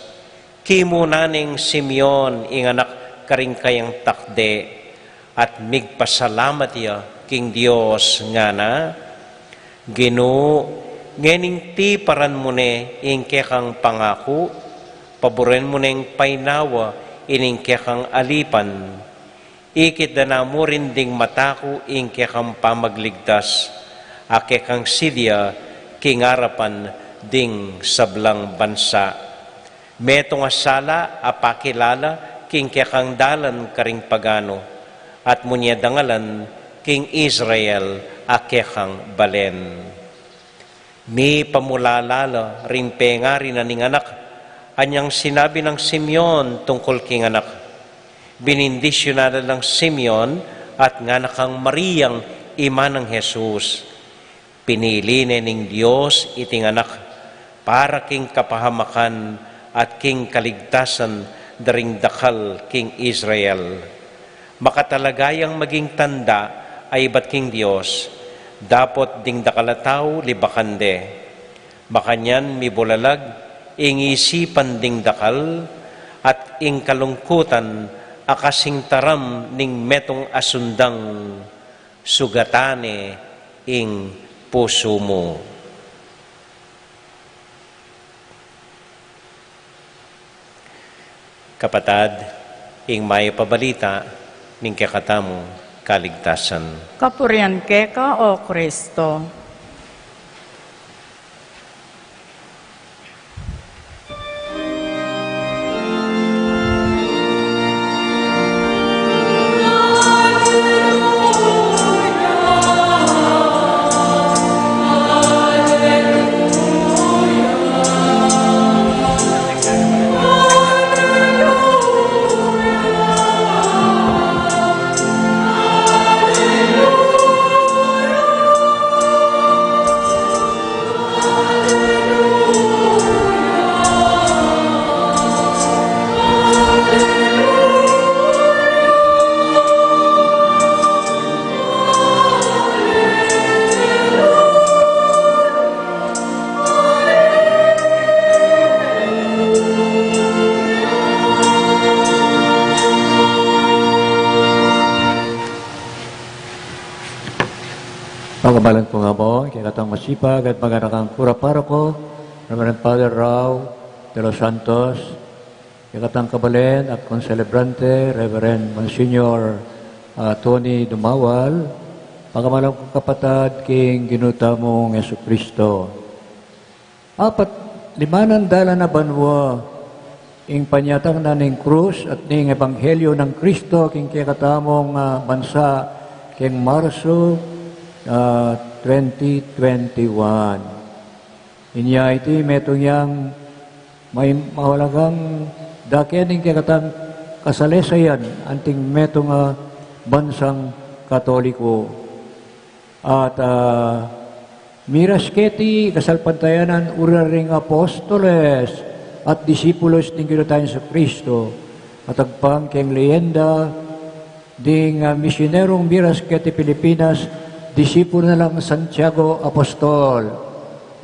Kimuna neng Simeon ing anak karing kayang takde, at migpasalamat ya king Dios, ngana, Ginu, ngening tiparan mu ne ing kekang pangaku, paburen mu neng painawa ining kekang alipan. Ikit da na mu rin ding mata ku ing kekang pamagligtas, a kekang silya king arapan ding sablang bansa. Metung a sala a pakilala king kekang dalan karing pagano, at mu ne dangalan king Israel a kekang balen. Mipamulala la ring pengari na ning anak, anyang sinabi nang Simeon tungkul king anak. Binindisyunan la nang Simeon at ngana kang Mariang ima nang Jesus. Pinili ne ning Dios iting anak para king kapahamakan at king kaligtasan da ring dakal king Israel. Makatalaga yang maging tanda a ibat king Dios, dapot ding dakal a tau libakan de. Makanyan mibulalag ing isipan ding dakal, at ing kalungkutan a kasing taram ning metung a sundang. Sugatan ne ing pusu mu. Kapatad, ing mayap a balita ning kekatamung kaligtasan. Kapurian keka, O Kristo. Pagamalan ku nga mu ing kekatang masipag at maganakang kura paroko, Reverend Father Rau de los Santos, kekatang kabalen at konselebrante, Reverend Monsignor, ah, Tony Dumawal, pagamalan kung kapatad king Ginu tamung Jesucristo. Apat, lima nang dalan a banua ing panyatang na ning krus at ning ebanghelyo nang Kristo king kekatamung, ah, bansa king Marso, ah, twenty twenty-one. Inya iti metung yang may mahalagang dake ning kekatang kasalesayan anting metung a bansang Katoliko. At, ah, miras keti kasalpantayanan uri ring apostoles at disipulos ning Ginu tang Jesucristo, at agpang keng leyenda ding, ah, misionerung miras keti Pilipinas, disipulo na lang Santiago Apostol.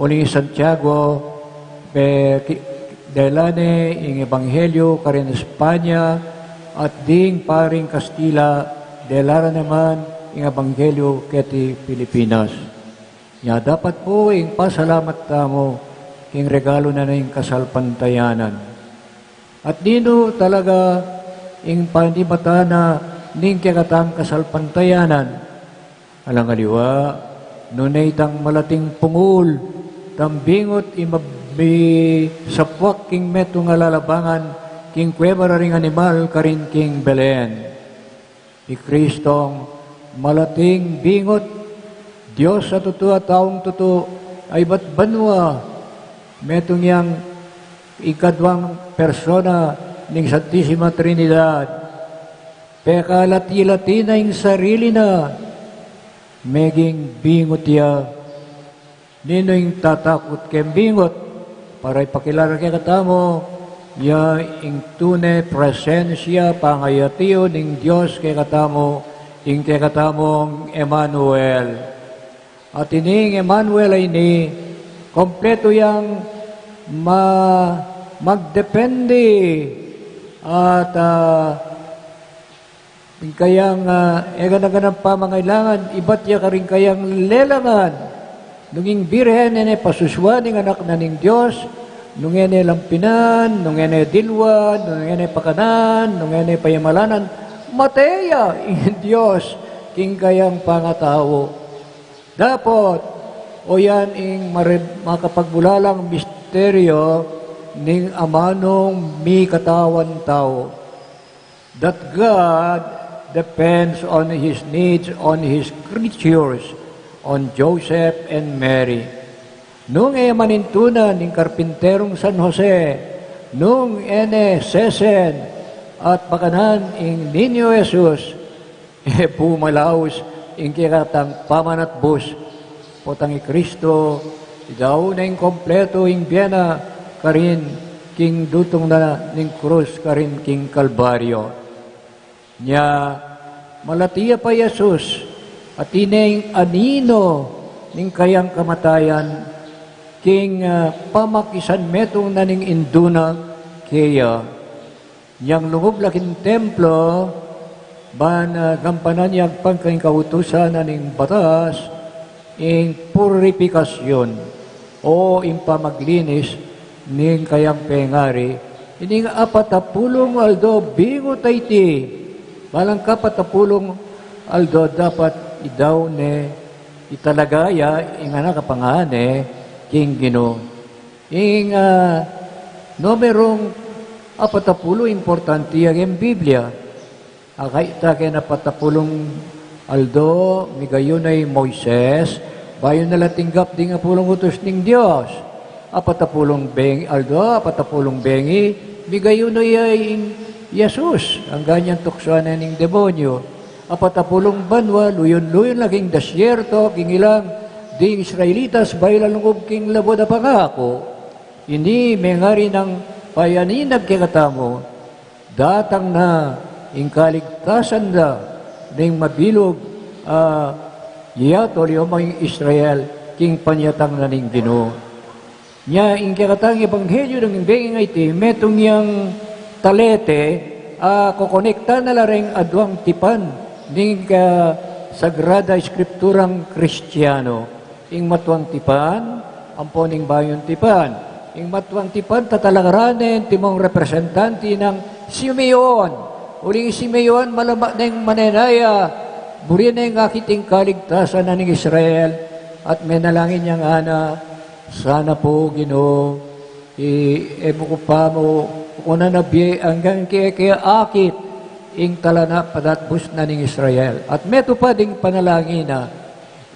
Uling Santiago, pe, ki-, dela ne ing ebanghelyo karin Espanya, at ding paring Kastila, dela ra naman ing ebanghelyo keti Pilipinas. Nya dapat pu ing pasalamat tamu king regalu na ning kasalpantayanan. At ninu talaga ing panibatan na ning kekatang kasalpantayanan? Alang aliwa, nune itang malating pungul, tambingut i mab-, misapwak king metung a lalabangan, king kuweba ra ring animal karin king Belen. I Kristong malating bingut, Dios a tutu at taung tutu, a ibat banua, metung yang ikaduang persona ning Santisima Trinidad. Pekalati-lati na ing sarili na, meging bingut ya. Ninu ing tatakut keng bingut? Para ipakilala kekatamu ya ing tune presensya, pangayatiun ning Dios kekatamu, ing kekatamung Emmanuel. At ining Emmanuel a ini, kompletu yang ma-, magdepende at, ah, ing kayang, ah, e gana-ganang pamangailangan, ibat ya karing kayang lelangan. Nung ing Birhen e ne pasusuan ing Anak na ning Dios, nung e ne lampinan, nung e ne dilwan, nung e ne pakanan, nung e ne payamalanan, mate ya ing Dios king kayang pangatau. Dapot, o yan ing mare-, makapagbulalang misteryo ning amanung mikatawan tau. That God depends on His needs, on His creatures, on Joseph and Mary. Nung e manintunan ing karpinterung San Jose, nung e ne sesen at pakanan ing Niño Jesus, e pu malaus ing kekatang pamanatbus, potang i Kristo, idau na ing kompletu ing bie na karin king dutung na ning krus karin king Kalbaryo. Nya, malati ya pa i Jesus, at ine ing anino ning kayang kamatayan, king, ah, pamakisanmetung na ning Indu na keya. Nyang lungub la king templo, ban, ah, gampanan ya agpang king kautusan na ning batas, ing puripikasyun, o ing pamaglinis ning kayang pengari, ining apatapulung aldo bingut a iti, balang kapatapulung aldo dapat idau ne, italaga ya ing anak a pangane king Ginu. Ing, ah, numerung apatapulu importante ya king Biblia. Akakit ta king apatapulung aldo, migayu na i Moises, bayu na la tinggap ding apulung utus ning Dios. Apatapulung beng-, aldo, apatapulung bengi, migayu na ya ing Jesus, anggang tuksuan ne ning demonyo. Apatapulung banua, luyun-luyun la king desierto, king ilang ding Israelitas, bayu la lungub king labud a pangaku. Ini mengari nang payaninag kekatamu, datang na ing kaligtasan da ning mabilug a yatu, liwa mang Israel, king panyatang na ning Ginu. Nya, ing kekatang ebanghelyo nang imbenging a iti, metung yang talete, a, kokonekta na la ring aduang tipan ning ka-, Sagrada Eskripturang Kristiano, ing matuang tipan, ampo ning bayung tipan. Ing matuang tipan, tatalakaran ne, antimong representante nang Simeon. Uling Simeon, malaba neng manenaya, buri neng akit ing kaligtasan na ning Israel, at menalangin yang ana, sana po, Ginu, i, e mu ku pa mu, kunan a bie anggang keke akit, ing tala na padatbus na ning Israel. At metupad ing panalangin na,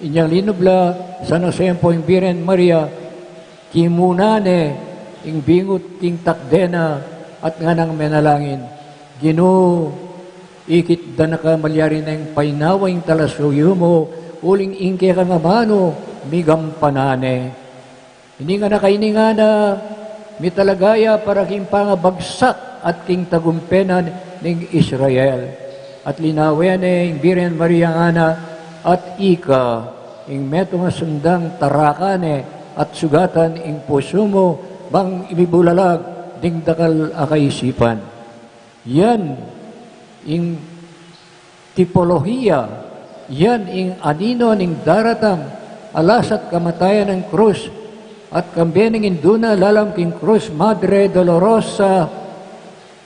inyang linub la, San Jose ampo ing Birhen Maria, kimuna ne, ing bingut king takde na, at nganang menalangin, Ginu, ikit da na ka malyari neng painawa ing talasuyu mu, uling ing kekang amanu, migampanan ne. Ini ngana, kaini ngana, mitalaga ya para king pangabagsak at king tagumpe na ning Israel. At linawen ne ing Birhen Maria ngana, at ika, ing metung a sundang tarakan ne, at sugatan ing pusu mu, bang imibulalag ding dakal a kaisipan. Yan ing tipolohiya, yan ing anino ning daratang a lasat kamatayan ning krus, at kambe ning indu na lalam king krus, Madre Dolorosa,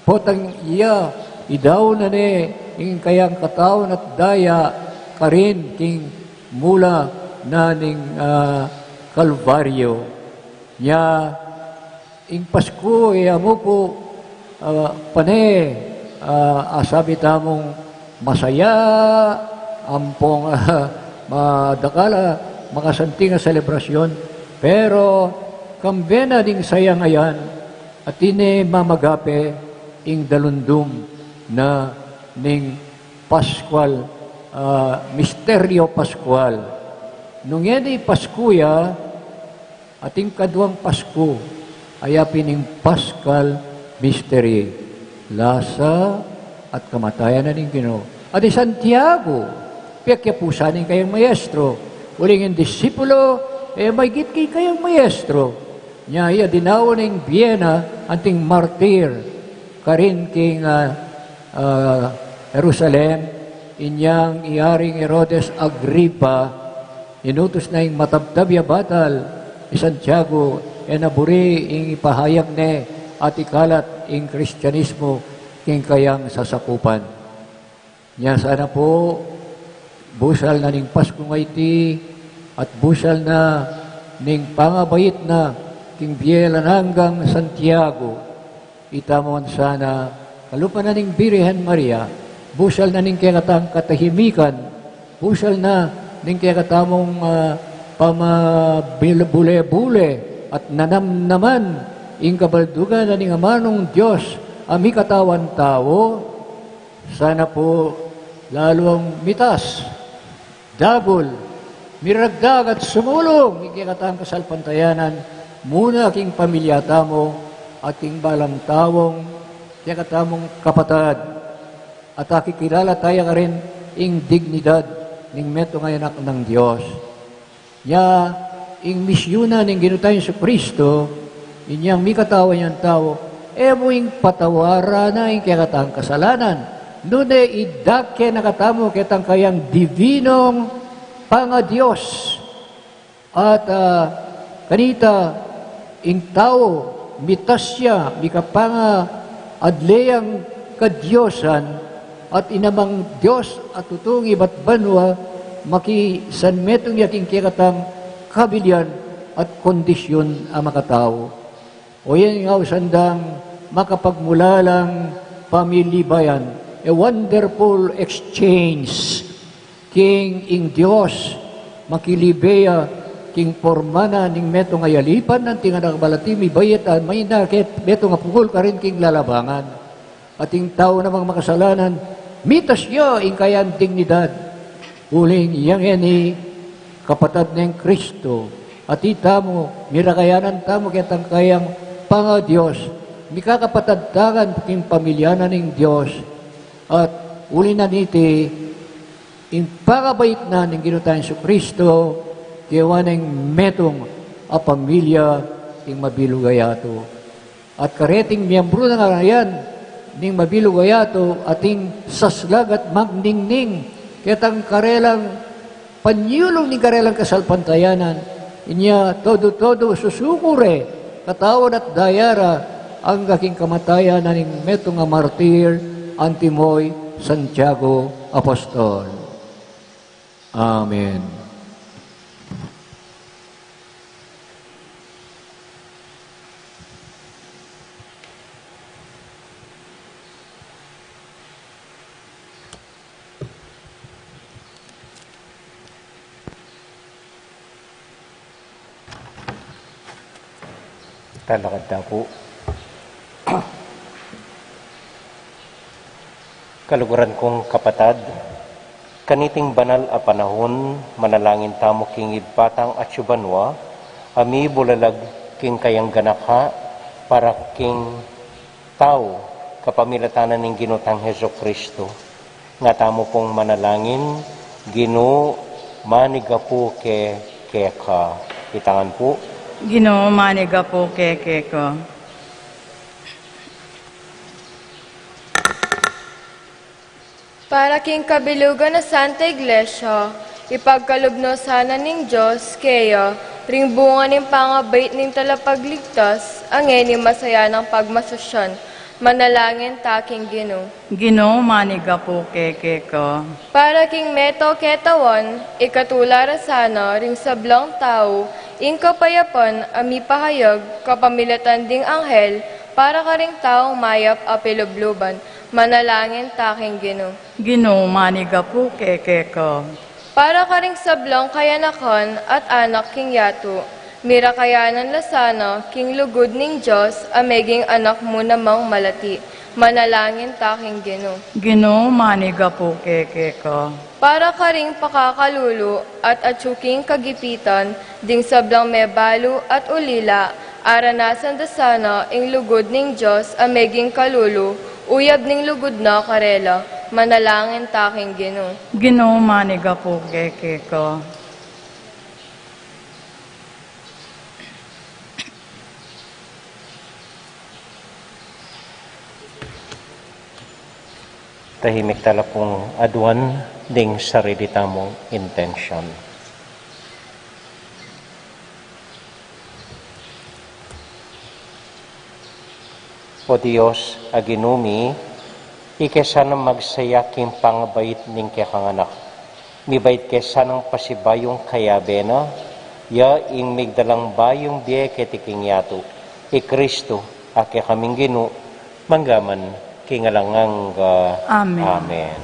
potang iya, idaun na ne ing kayang katawan at daya karin king mula na ning, ah, Kalbaryo. Nya, ing Pasku, e, amu pu, ah, pane, ah, asabi tamung masaya, ampong, ah, madakal a makasanting a selebrasyon, pero kambe na ding sayang a yan, atin ne mamagape ing dalundung na ning Pascual, ah, misteryo Pascual. Nung ngeni Pasku ya, ating kaduang Pasku, aya pin ing Paschal Mystery, lasa at kamatayan na ning Ginu. At i Santiago, pekyapusan ning kayang maestro, uling ing disipulo, e, maygit king kayang maestro. Nya iya dinaun ing bie na anting martir, karin king, ah, ah, Jerusalem, inyang i Aring Herodes Agripa, inutus na ing matabtab ya batal, i Santiago, e na buri ing ipahayag ne at ikalat ing Kristianismo king kayang sasakupan. Nya sana pu, busal na ning Pasku a iti, at busal na ning pangabait na king bie alang anggang Santiago, itamu ngan sana, kalupa na ning Birhen Maria, busal na ning kekatang katahimikan, busal na ning kekatamung, ah, pamabule-bule at nanamnaman ing kabaldugan na ning Amanung Dios a mikatawan tau, sana pu lalung mitas, dagul, miragdag at sumulung ing kekatang kasalpantayanan, muna king pamilya tamu at king balang taung kekatamung kapatad, at akikilala taya karin ing dignidad ning metung a anak nang Dios. Nya, ing misyun na ning Ginu tang Jesucristo, inyang mikatawan yang tau, e mu ing patawaran na ing kekatang kasalanan, nune idake na katamu ketang kayang divinong pangadios. At, ah, kanita, ing tau, mitas ya, mikapangaadle yang kadiosan, at ing Amang Dios a tutung ibat banua, makisanmetung ya king kekatang kabilian at kondisyun a makatau. O yan ing ausan dang makapagmulalang pamilibayan, a wonderful exchange. King ing Dios, makilibe ya king porma na ning metung a yalipan, anting anak balati, mibayat a mayna king metung a pukul karin king lalabangan. At ing tau namang makasalanan, mitas ya ing kayang dignidad. Uling yang ngeni, kapatad neng Kristo, at itamu, mirakayanan tamu ketang kayang pangadios, mikakapatad ta ngan king pamilya na ning Dios, at uli na niti, ing pangabait na ning Ginu tang Jesucristo, kewa neng metung a pamilya king mabilug a yatu. At kareting miyembru na ngara yan ning mabilug a yatu, ating saslag at magningning ketang karelang panyulung ning karelang kasalpantayanan, inya todo-todo susuku re katawan at daya ra angga king kamatayan na ning metung a martir, antimo i Santiago Apostol. Amen. Talakad ta pu. Kaluguran kung kapatad, kaniting banal a panahun, manalangin tamu king Ibpa tang atsu banua, a mibulalag king kayang ganaka para king tau, kapamilatan na ning Ginu tang Jesucristo. Nga tamu pung manalangin, Ginu, manigapu ke keka. Itangan pu. Ginu, manigapu ke keka. Para king kabilugan na Santa Iglesia, ipagkalub no sana ning Dios keya ring bunga ning pangabait ning Talapagligtas, a ngeni masayanang pagmasusyan. Manalangin ta king Ginu. Ginu, manigapu ke keka. Para king meto ketawan, ikatula ra sana ring sablang tau ing kapayapan a mipahayag kapamilatan ding anghel para karing taung mayap a pilubluban. Manalangin ta king Ginu. Ginu, manigapu ke keka. Para karing sablang kayanakan at anak king yatu, mirakayanan la sana king lugud ning Dios a meging anak mu namang malati. Manalangin ta king Ginu. Ginu, manigapu ke keka. Para karing pakakalulu at atsu king kagipitan ding sablang mebalu at ulila, aranasan da sana ing lugud ning Dios a meging kalulu, uyab ning lugud na karela. Manalangin ta king Ginu. Ginu, manigapu ke keka. Tahimik tala pung aduan ding sarili tamung intensyon. O Dios a Ginu mi, ika sana magsaya king pangabait ning kekang Anak. Mibait ke sanang pasibayung kayabe na, ya ing migdalang bayung bie keti king yatu, i Kristu a kekaming Ginu, mangga man king alang angga. Amen. Amen.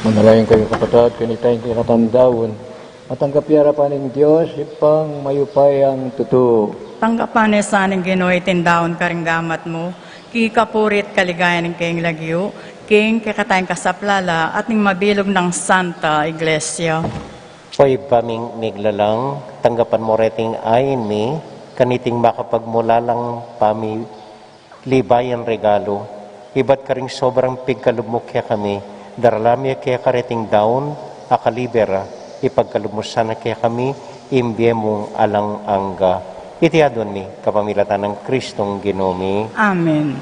Manalangin kayu, kapatad, kanita ing kekatamung daun, matanggap ya arapan ning Dios, Ibpang mayupayang tutu. Tanggapan na sa ning Ginu iting daun karing gamat mu, king kapurian at kaligayan ning kayang lagyu, king kekatang kasaplalan at ning mabilug nang Santa Iglesia. O Ibpa ming miglalang, tanggapan mu reting ain mi, kaniting makapagmulalang pami libayan regalu, ibat karing sobrang pigkalub mu kekami, darala mi keka reting daun a kaliber, ipagkalub mu sana kekami ing bie mung alang angga. Iti adwan mi kapamilatan nang Kristong Ginu mi. Amen.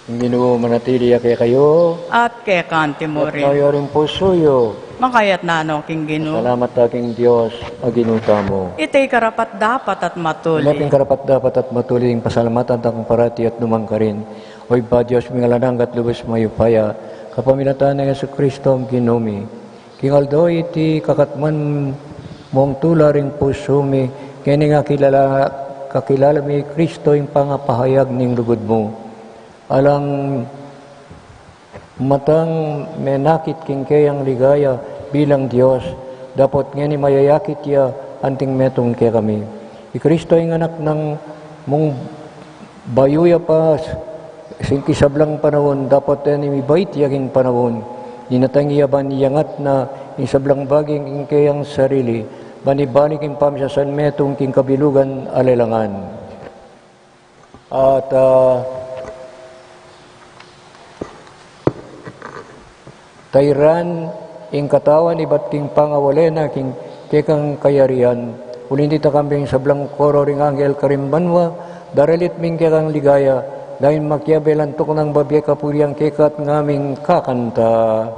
Ing Ginu manatili ya kekayu. At keka naman. At king pusu yu. Makayatna no king Ginu. Salamat ta king Dios a Ginu tamu. Iti karapat-dapat at matuli. Iti karapat-dapat at matuli ing pasalamatan ta kang parati at nukarin man. O Ibpa, Dios ming alang angga at lubus mayupaya, kapamilatan nang Jesucristo a Ginu mi. King aldo iti kakatman mung tula ring pusu mi, ngeni kakilala, kakilala mi Kristo ing pangapahayag ning lugud mu. Alang matang menakit king keyang ligaya bilang Dios, dapot ngeni mayayakit ya anting metung kekami. I Kristo ing anak nang mung bayu ya pa sing king sablang panaun, dapot ngeni mibait ya king panaun. Dinatang ya ban iyangat na ing sablang bage king keyang sarili, ban ibalik ing pamisasan metung king kabilugan a lelangan. At, ah, tairan ing katawan ibat king pangawale na king kekang kayarian, uling ditak kambe ing sablang koro ring anghel karing banua, daralit mi ing kekang ligaya, dayun makiabe lantuk nang babie kapurian keka at ngaming kakanta.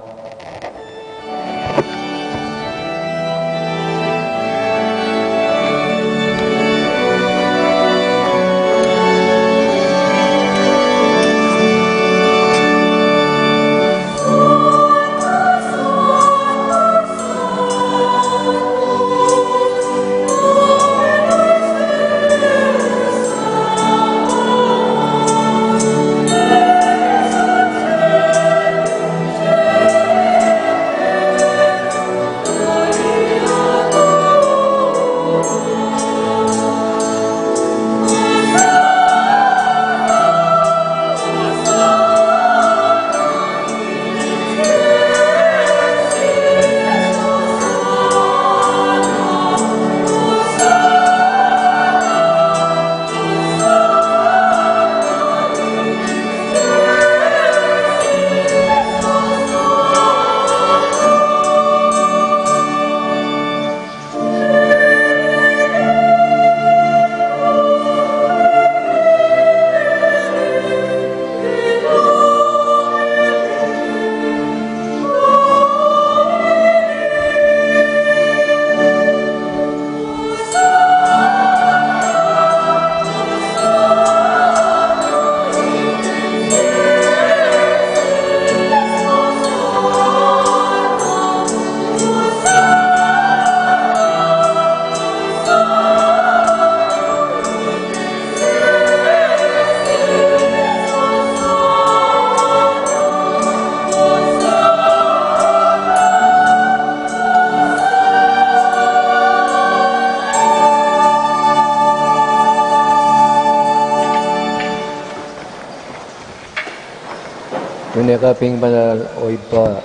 Tune ka pin banal, o Ibpa,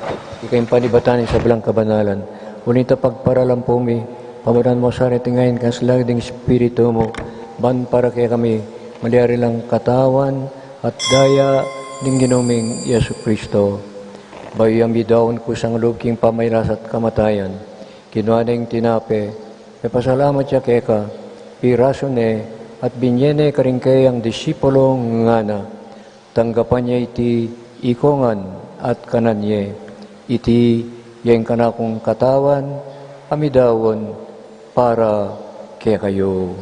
ika ing panibatan ning sablang kabanalan. Uling ita pagparalan pu mi, pamagdan mu sa reting ain king kaslang ding Espiritu mu, ban para kekami, malyari lang katawan at daya ning Ginu ming Jesucristo. Bayu yang midaun kusang lub king pamailas at kamatayan, kinua ne ing tinape, mepasalamat ya keka, pirasu ne, at binye ne karing keyang disipulung ngana. Tanggapan ye iti ikongan at kanan ye. Iti ya ing kanakung katawan a midaun para kekayu.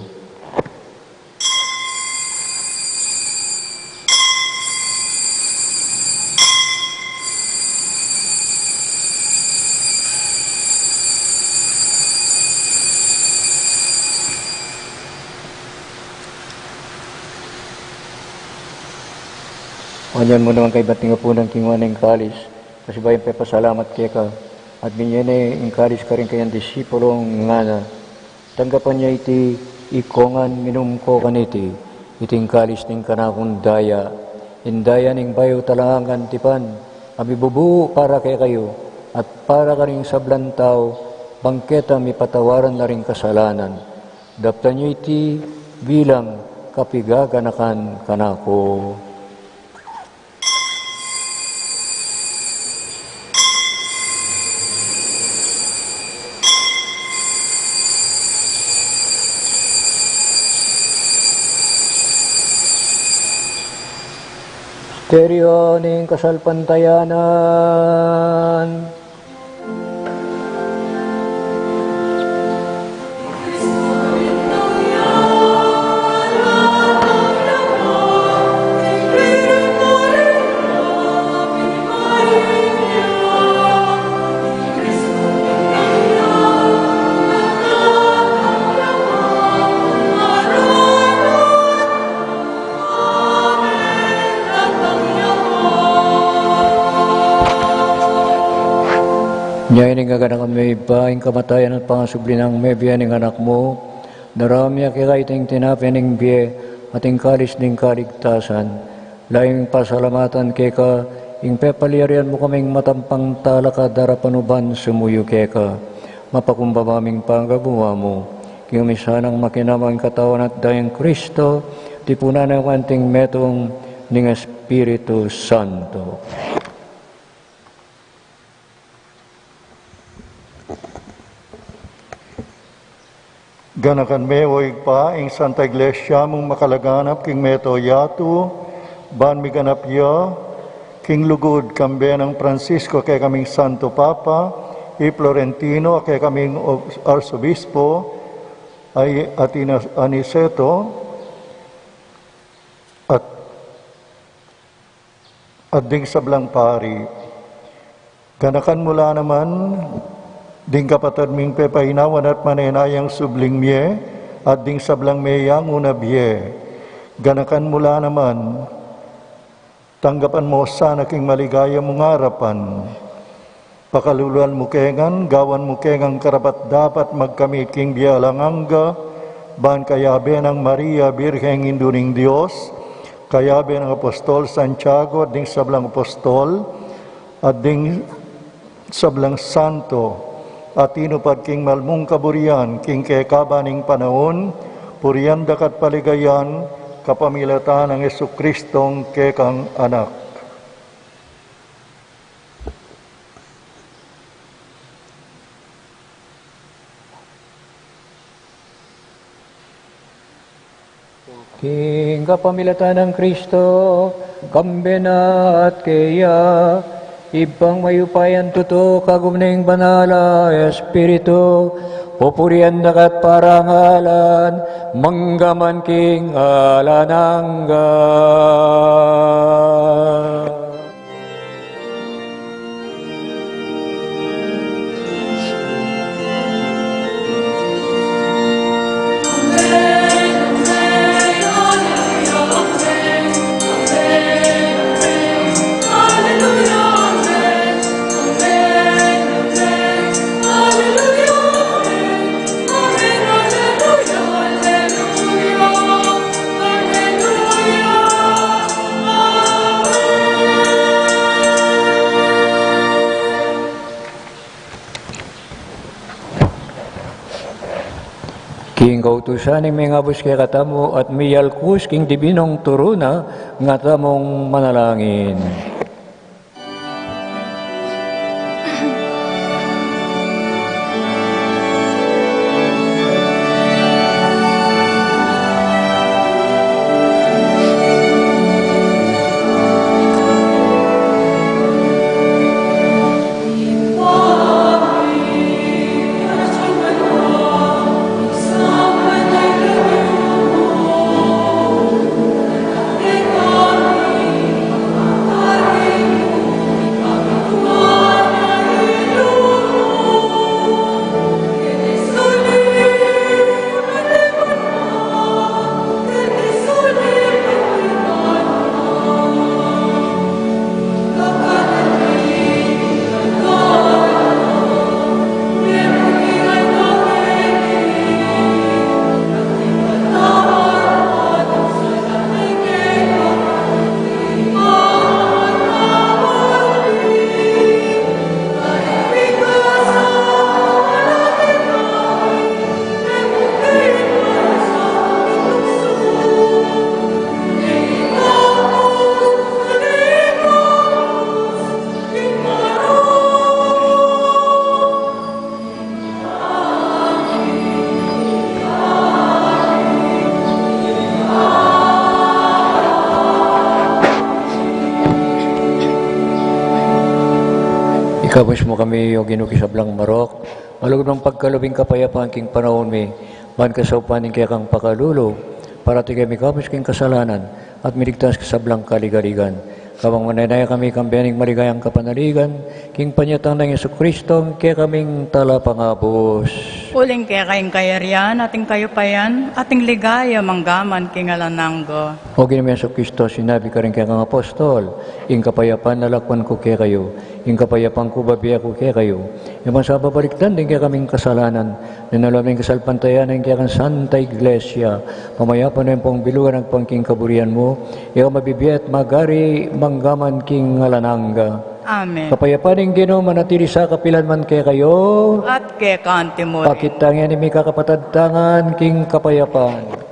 Kanyan mu naman kaybat ning apunan, kinua ne ing kalis, Kasibayu yang pepasalamat keka, at binye ne ing kalis karing kayang disipulung ngana: Tanggapan ye iti, ikong ngan minum ko kaniti, iti ing kalis ning kanakung daya, ing daya ning bayu talagang tipan, a mibubu para kekayu at para karing sablang tau, bang keta mipatawaran la ring kasalanan. Daptan ye iti bilang kapigaganakan kanaku. Misteryu ning kasalpantayanan. Nya ining gaganakan me, Ibpa, ing kamatayan at pangasubli nang mebie ning Anak mu, daraun mi keka iting tinape ning bie at ing kalis ning kaligtasan. Layun ming pasalamatan keka ing pepalyarian mu kaming matampang talakad arapan nu ban sumuyu keka. Mapakumbaba ming pagabuan mu, king misanang makinamang katawan at dayang Kristo, tipunan na anting metung ning Espiritu Santo. Ganakan me, o Ibpa, ing Santa Iglesia mung makalaganap king mabilug a yatu, ban miganap ya king lugud, kambe nang Francisco a kekaming Santo Papa, i Florentino a kekaming ob-, Arsobispo, a i, at i Aniceto, at at ding sablang pari. Ganakan mu la naman ding kapatad ming pepainawan at manenayang subling mie, at ding sablang meyangu na bie. Ganakan mu la naman, tanggapan mu sana king maligaya mung arapan. Pakaluluan mu kami ngan, gawan mu kaming karapat-dapat magkamit king bie alang angga, ban kayabe nang Maria, Birheng Indu ning Dios, kayabe nang Apostol Santiago, at ding sablang apostol, at ding sablang santo, a tinupad king mal mung kaburian, king kekaban ning panaun, purian da ka at paligayan, kapamilatan nang Jesucristong kekang Anak. King kapamilatan nang Kristo, kambe na at keya, Ibpang mayupayang tutu, kagum ning Banal a Espiritu, pupurian da ka at parangalan, mangga man king alang angga. King kautusan ning mengabus kekatamu at miyalkus king dibinung turu na, nga tamung manalangin. Kabus mu kami, O Ginu, king sablang marok, malugud mung pagkalub ing kapayapan king panaun mi, ban kasaupan ning kekang pakalulu, parati kami mikabus king kasalanan, at miligtas king sablang kaligaligan. Kabang manenaya kami kambe ning maligayang kapanaligan, king panyatang nang Jesucristo, kekaming talapangabus. Uling keka ing kayarian, at ing kayupayan, at ing ligaya manggaman king alang angga. O Ginu ming Jesucristo, sinabi mu karing kekang apostol, ing kapayapan lalakwan ku kekayu, ing kapayapan ku bibie ku kekayu. E mu sa babalikdan ding kekaming kasalanan, nune lawan mu ing kasalpantayanan ning kekang Santa Iglesia, pamayapa mu ing pung bilug agpang king kaburian mu, ika mabibie at magari manggaman king alang angga. Amen. Ing kapayapan ning Ginu manatili sa kapilan man kekayu. At keka mu rin. Pakit tang ini mikakapatad tangan king kapayapan.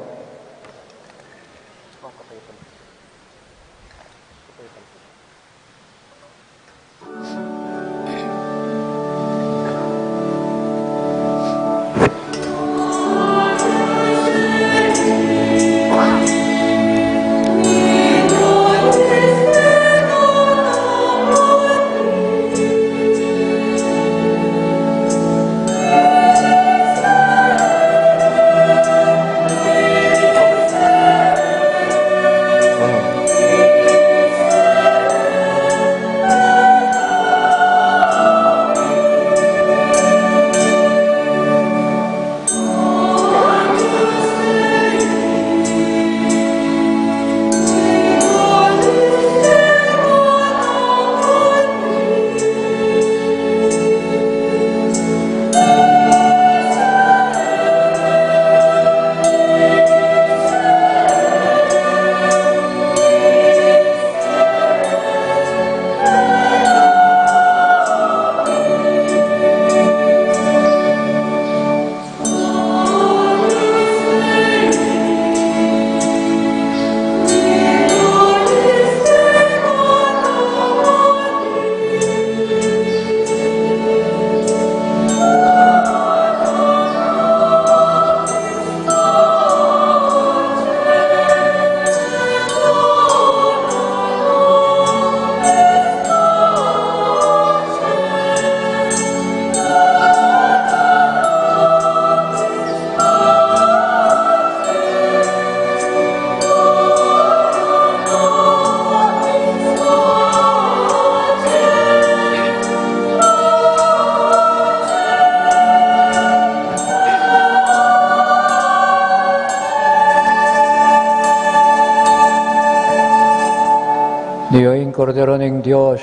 Nyo ing Kordero ning Dios,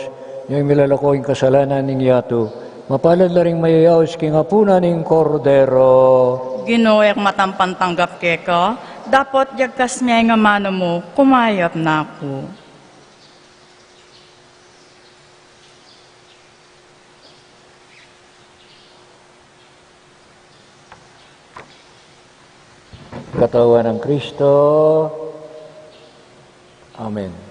nyo ing milalako king kasalanan ning yatu. Mapalad la ring mayayaus king apunan ning Kordero. Ginu, e ku matampang tanggap keka, dapot jagkas me ing amanu mu, kumayap na ku. Katawan nang Kristo. Amen.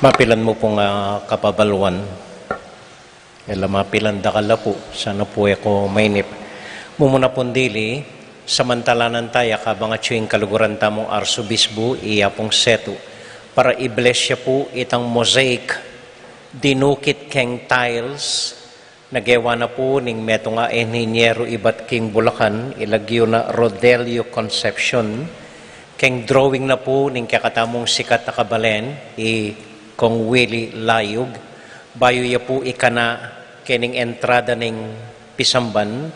Mapilan mu pung, ah, kapabaluan. Ela mapilan dakal la pu, sana pu e ko mainip. Mumuna pung dili, samantalanan taya kabang atyu ing kaluguran tamung arsobisbu, iya pung setu, para i-bless ya pu itang mosaic, dinukit keng tiles, na gewa na pu ning metung a enhinyero ibat king Bulacan, ilagyu na Rodelio Concepcion, keng drawing na pu ning kekatamung sikat a kabalen, i Kong Willie Layug, bayu ya pu ikana kening entrada ning pisamban,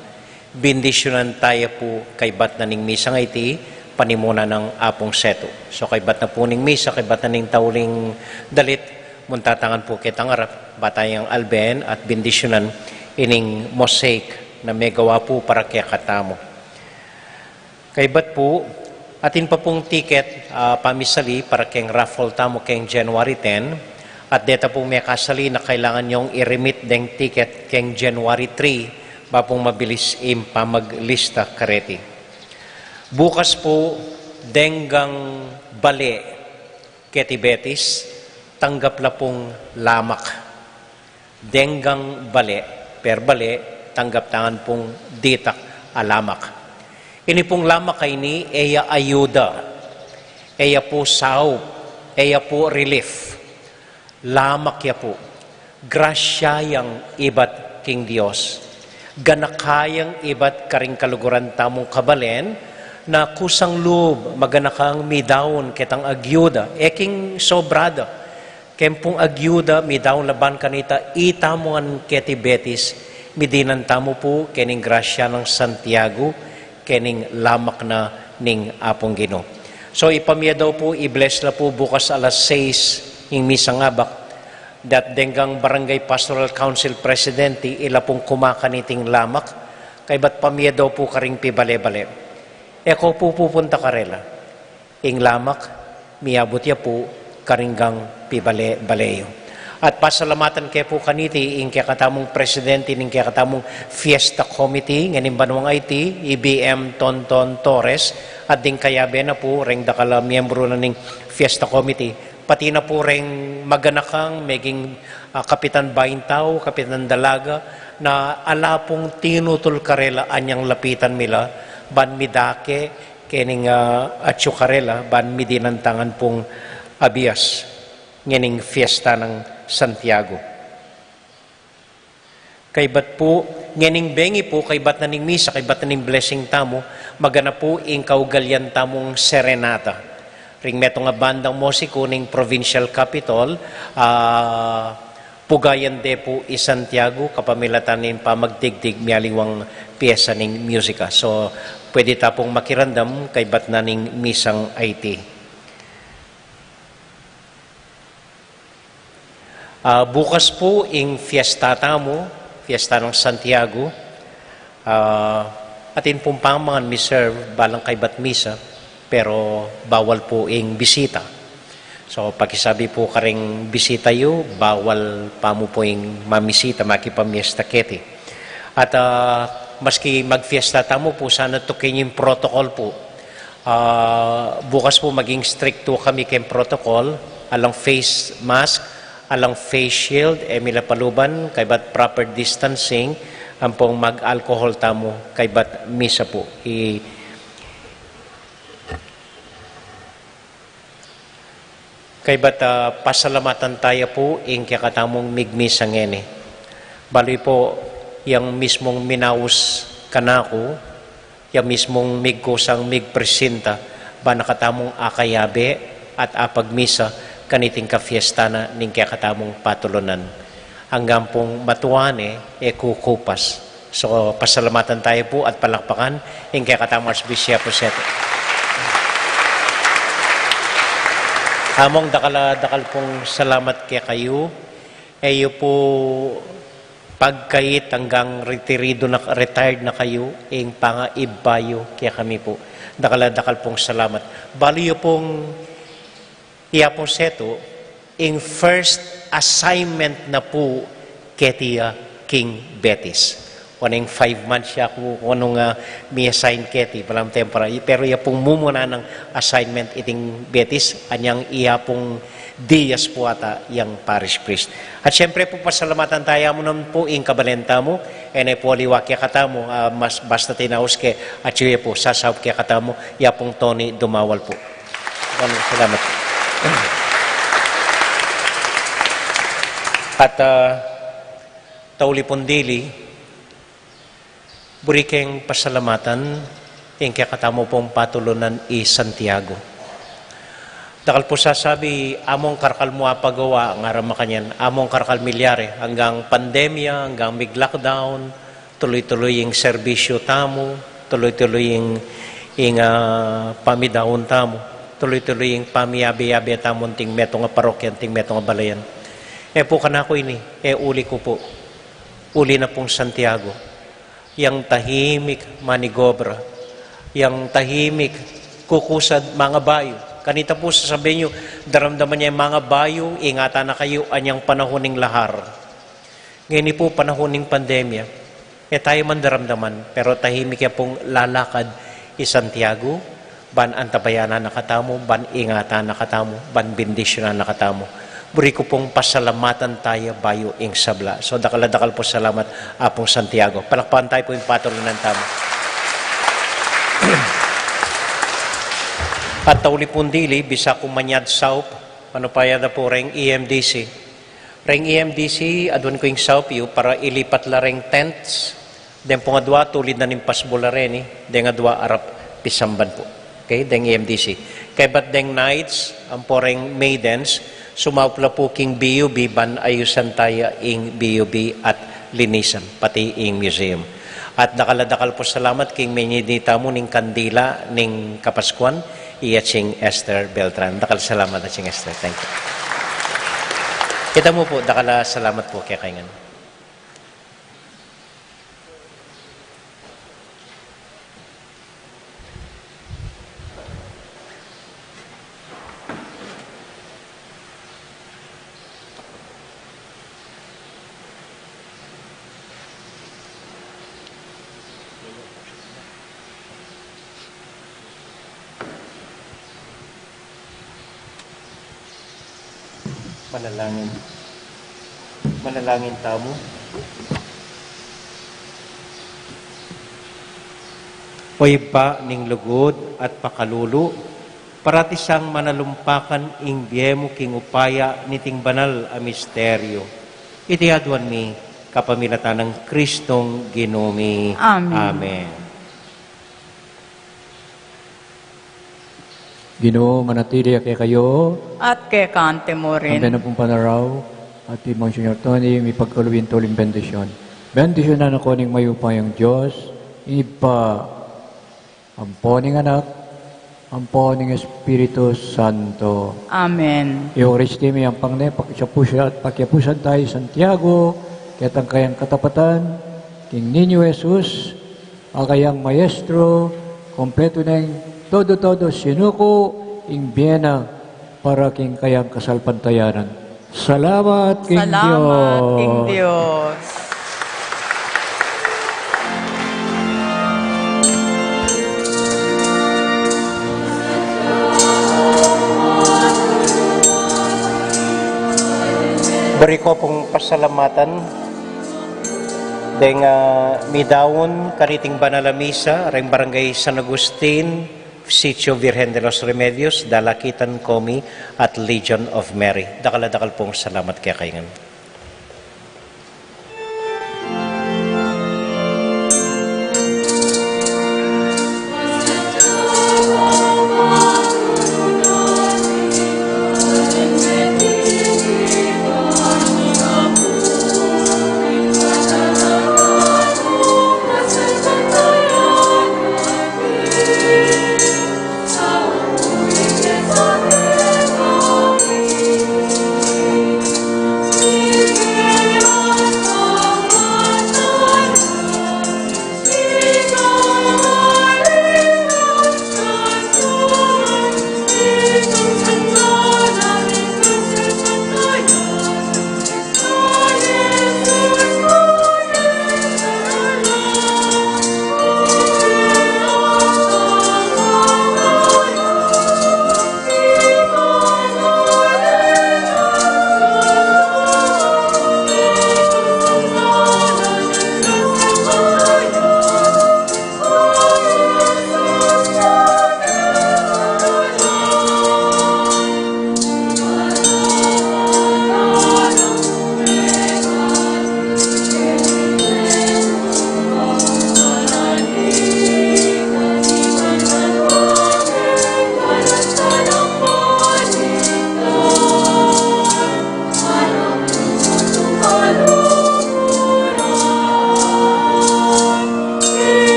bindisyunan taya pu kaybat na ning misang iti, panimuna nang apung setu. So, kaybat na pu ning misa, kaybat na ning tauling dalit, munta tangan pu ketang arap, ba tayang alben at bindisyunan ining mosaic na megawa pu para kekatamu. Kaybat pu, atin pa pung tiket, ah, pamisali para keng raffle tamu keng January ten, at deta pung mekasali na kailangan yung i-remit deng tiket keng January three, ba pung mabilis ing pamaglista kareti. Bukas pu, denggang bale keti Betis, tanggap la pung lamak. Denggang bale, per bale, tanggap tangan pung ditak a lamak. Ini pung lamak a ini, e ya ayuda, e ya pu saup, e ya pu relief. Lamak ya pu. Grasya yang ibat king Dios. Ganaka yang ibat karing kaluguran tamung kabalen, na kusang lub, maganakang midaun ketang agyuda, e king sobrada. Keng pung agyuda, midaun la ban kanita, itamu ngan keti Betis, midinan tamu pu, kening grasya nang Santiago, kening lamak na ning Apung Ginu. So, ipamie daw pu, i-bless la pu bukas alas sais ing misang abak, dat denggang Barangay Pastoral Council Presidente, ila pung kumakan iting lamak, kaybat pamie daw pu karing pibale-bale. E ko pu pupunta karela. Ing lamak, miabut ya pu karing gang pibale-bale yu. At pasalamatan ke pu kaniti, ing kekatamung presidente ning kekatamung Fiesta Committee, ngening banuang iti, i B M Tonton Torres, at ding kayabe na pu, reng dakal a miyembru na ning Fiesta Committee, pati na pu reng maganakang meging, ah, kapitan baintau, kapitan dalaga, na ala pung tinutul karela anyang lapitan mi la, ban midake, kening, ah, atyu karela, ban midinan tangan pung abias, ngening fiesta nang Santiago. Kaybat pu, ngening bengi pu, kaybat na ning misa, kaybat na ning blessing tamu, maganap pu ing kaugalian tamung serenata. Ring metung a bandang musiku ning Provincial Capitol, ah, pugayan de pu i Santiago, kapamilatan ning pamagdigdig mialiwang pyesa ning musika. So, pwede ta pung makiramdam, kaybat na ning misang iti. Ah, bukas pu ing fiesta tamu, fiesta nang Santiago. Ah, atin pung pamangan mi-serve balang kaybat misa, pero bawal pu ing bisita. So, pakisabi pu karing bisita yu, bawal pa mu pu ing mamisita, makipamiesta keti. At, ah, maski magfiesta tamu pu, sana tukin yu ing protocol pu. Ah, bukas pu maging strikto kami keng protocol, alang face mask, alang face shield, e mi la paluban, kaybat proper distancing, ampong mag-alcohol tamu, kaybat misa pu. I, Kaybat, ah, pasalamatan taya pu ing kekatamung migmisa ngeni. Balu pu, yang mismung minaus kanaku, yang mismung migkusang migpresinta, ba na katamung akayabe at apagmisa kaniting kafiesta na ning kekatamung patulunan. Anggang pung matua ne, e kukupas. So, pasalamatan taya pu at palakpakan ing kekatamung Arsobispu Setu. Among, dakal a dakal pung salamat kekayu. E yu pu pagkait anggang retiridu na, retired na kayu, ing pangaibba yu kekami pu. Dakal a dakal pung salamat. Balu yu pung i Apung Setu, ing first assignment na pu keti ya king Betis. Kung five months ya ku, kung nung, ah, mi-assign keti, balang temporary. Pero ya pung mumuna nang assignment iting Betis, anyang iya pung dias pu ata yang parish priest. At siyempre pu, pasalamatan taya mu naman pu ing kabalen tamu, e ne pu aliwa kekatamu, ah, mas, basta tinaus ke, at yu ya pu, sasaup kekatamu, ya pung Tony Dumawal pu. Maraming salamat. At, ah, tauli pung dili, buri keng pasalamatan ing kekatamu pung patulunan i Santiago. Dakal pu sasabi, among karakal mu apagawa, ngara makanyan, among karakal milyari, anggang pandemya, anggang mig-lockdown, tuluy-tuluy ing serbisyu tamu, tuluy-tuluy ing, ing, ah, pamidaun tamu, tuluy-tuluy ing pamiyabe-yabe tamu anting metung a parokya, anting metung a balayan. E pu kanaku ini, e uli ku pu, uli na pung Santiago, yang tahimik manigobra, yang tahimik kukusad mangabayu. Kanita pu sasabian yu, daramdaman ya mangabayu, ingatan na kayu, anyang panahun ning lahar. Ngeni pu, panahun ning pandemya, e taya man daramdaman, pero tahimik ya pung lalakad i Santiago, ban antabayanan na katamu, ban ingatan na katamu, ban bendisyunan na katamu. Buri ku pung pasalamatan taya bayu ing sabla. So, dakal a dakal pung salamat, Apung Santiago. Palakpakan taya pu ing patulunan tamu. At tauli pung dili, bisa ku manyad saup, manupaya da pu reng E M D C. Reng E M D C, aduan ku ing saup yu para ilipat la reng tents. Deng pung adua, tulid na ning pasbul a reni, deng adua arap pisamban pu. Okay, deng E M D C. Kaybat deng knights, ampo reng maidens, sumaup la pu king B U B ban ayusan taya ing B U B at linisan, pati ing museum. At dakal a dakal pung salamat king menyedi tamu ning kandila ning Kapaskuan, i Aching Esther Beltran. Dakal a salamat, Aching Esther. Thank you. Kita mu pu, dakal a salamat pu kekayu ngan. Manalangin. Manalangin tamu. O Ibpa ning lugud at pakalulu, parati sang manalumpakan ing bie mu king upaya niting banal a misteryo. Iti aduan mi kapamilatan nang Kristong Ginu mi. Amen. Amen. Ginu manatili ya kekayu. At keka mu rin. Ang benapung panaraw, at i Monsignor Tony, mipagkalub ing tuling bendisyon. Bendisyunan na kayu ning mayupayang Dios, Ibpa, ampo ning Anak, ampo ning Espiritu Santo. Amen. Eukaristia mi ampang ne, pakiapusan, pakiapusan taya i Santiago, ketang kayang katapatan, king Niño Jesus, a kayang maestro, kompletu neng todo-todo sinuku ing bie na para king kayang kasalpantayanan. Salamat king Dios. Salamat king Dios. Buri ku pung pasalamatan deng, ah, midaun kaniting banal a misa reng Barangay San Agustin, Sitio Virgen de los Remedios, Dalakitan, Comi, at Legion of Mary. Dakal a dakal pung salamat kekayu ngan.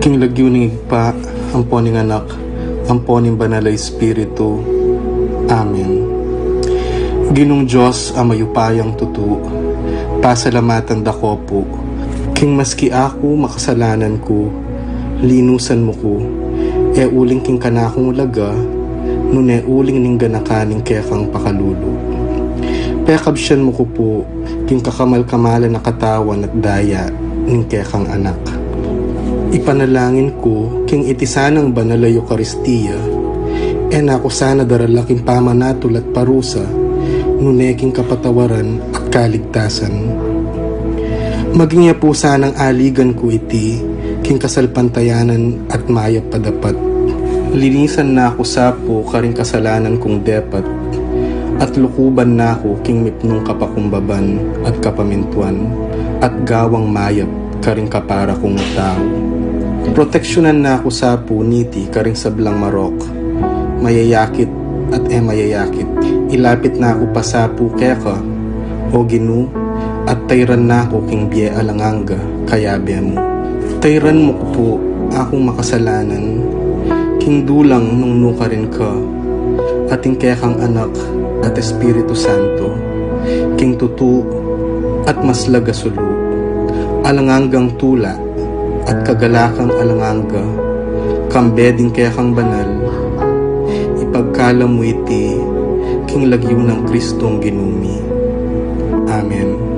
King lagyu ning Ibpa, ampo ning Anak, ampo ning Banal a Espiritu. Amen. Ginung Dios a mayupayang tutu, pasalamatan da ka pu, king maski aku makasalanan ku, linusan mu ku, e uling king kanakung laga, nune uling ning ganakan ning kekang pakalulu. Pekabsian mu ku pu, king kakamal-kamalan a katawan at daya ning kekang Anak. Ipanalangin ku, king iti sanang banal a Eukaristia, e na ku sana darala king pamanatul at parusa, nune king kapatawaran at kaligtasan. Maging ya pu sanang aligan ku iti, king kasalpantayanan at mayap a dapat. Linisan na ku sa pu karing kasalanan kung depat, at lukuban na ku king mipnung kapakumbaban at kapamintuan, at gawang mayap karing kapara kung tau. Proteksyunan na ku sa pu niti karing sablang marok, mayayakit at e mayayakit. Ilapit na ku pa sa pu keka, O Ginu, at tayran na ku king bie alang angga, kayabe mu. Tayran mu ku pu akung makasalanan, king dulang nung nukarin ka, at ing kekang Anak at Espiritu Santo, king tutu at maslag a sulu, alang anggang tula at kagalakang alang angga, kambe ding kekang banal, ipagkalam mu iti, king lagyu nang Kristong Ginu mi. Amen.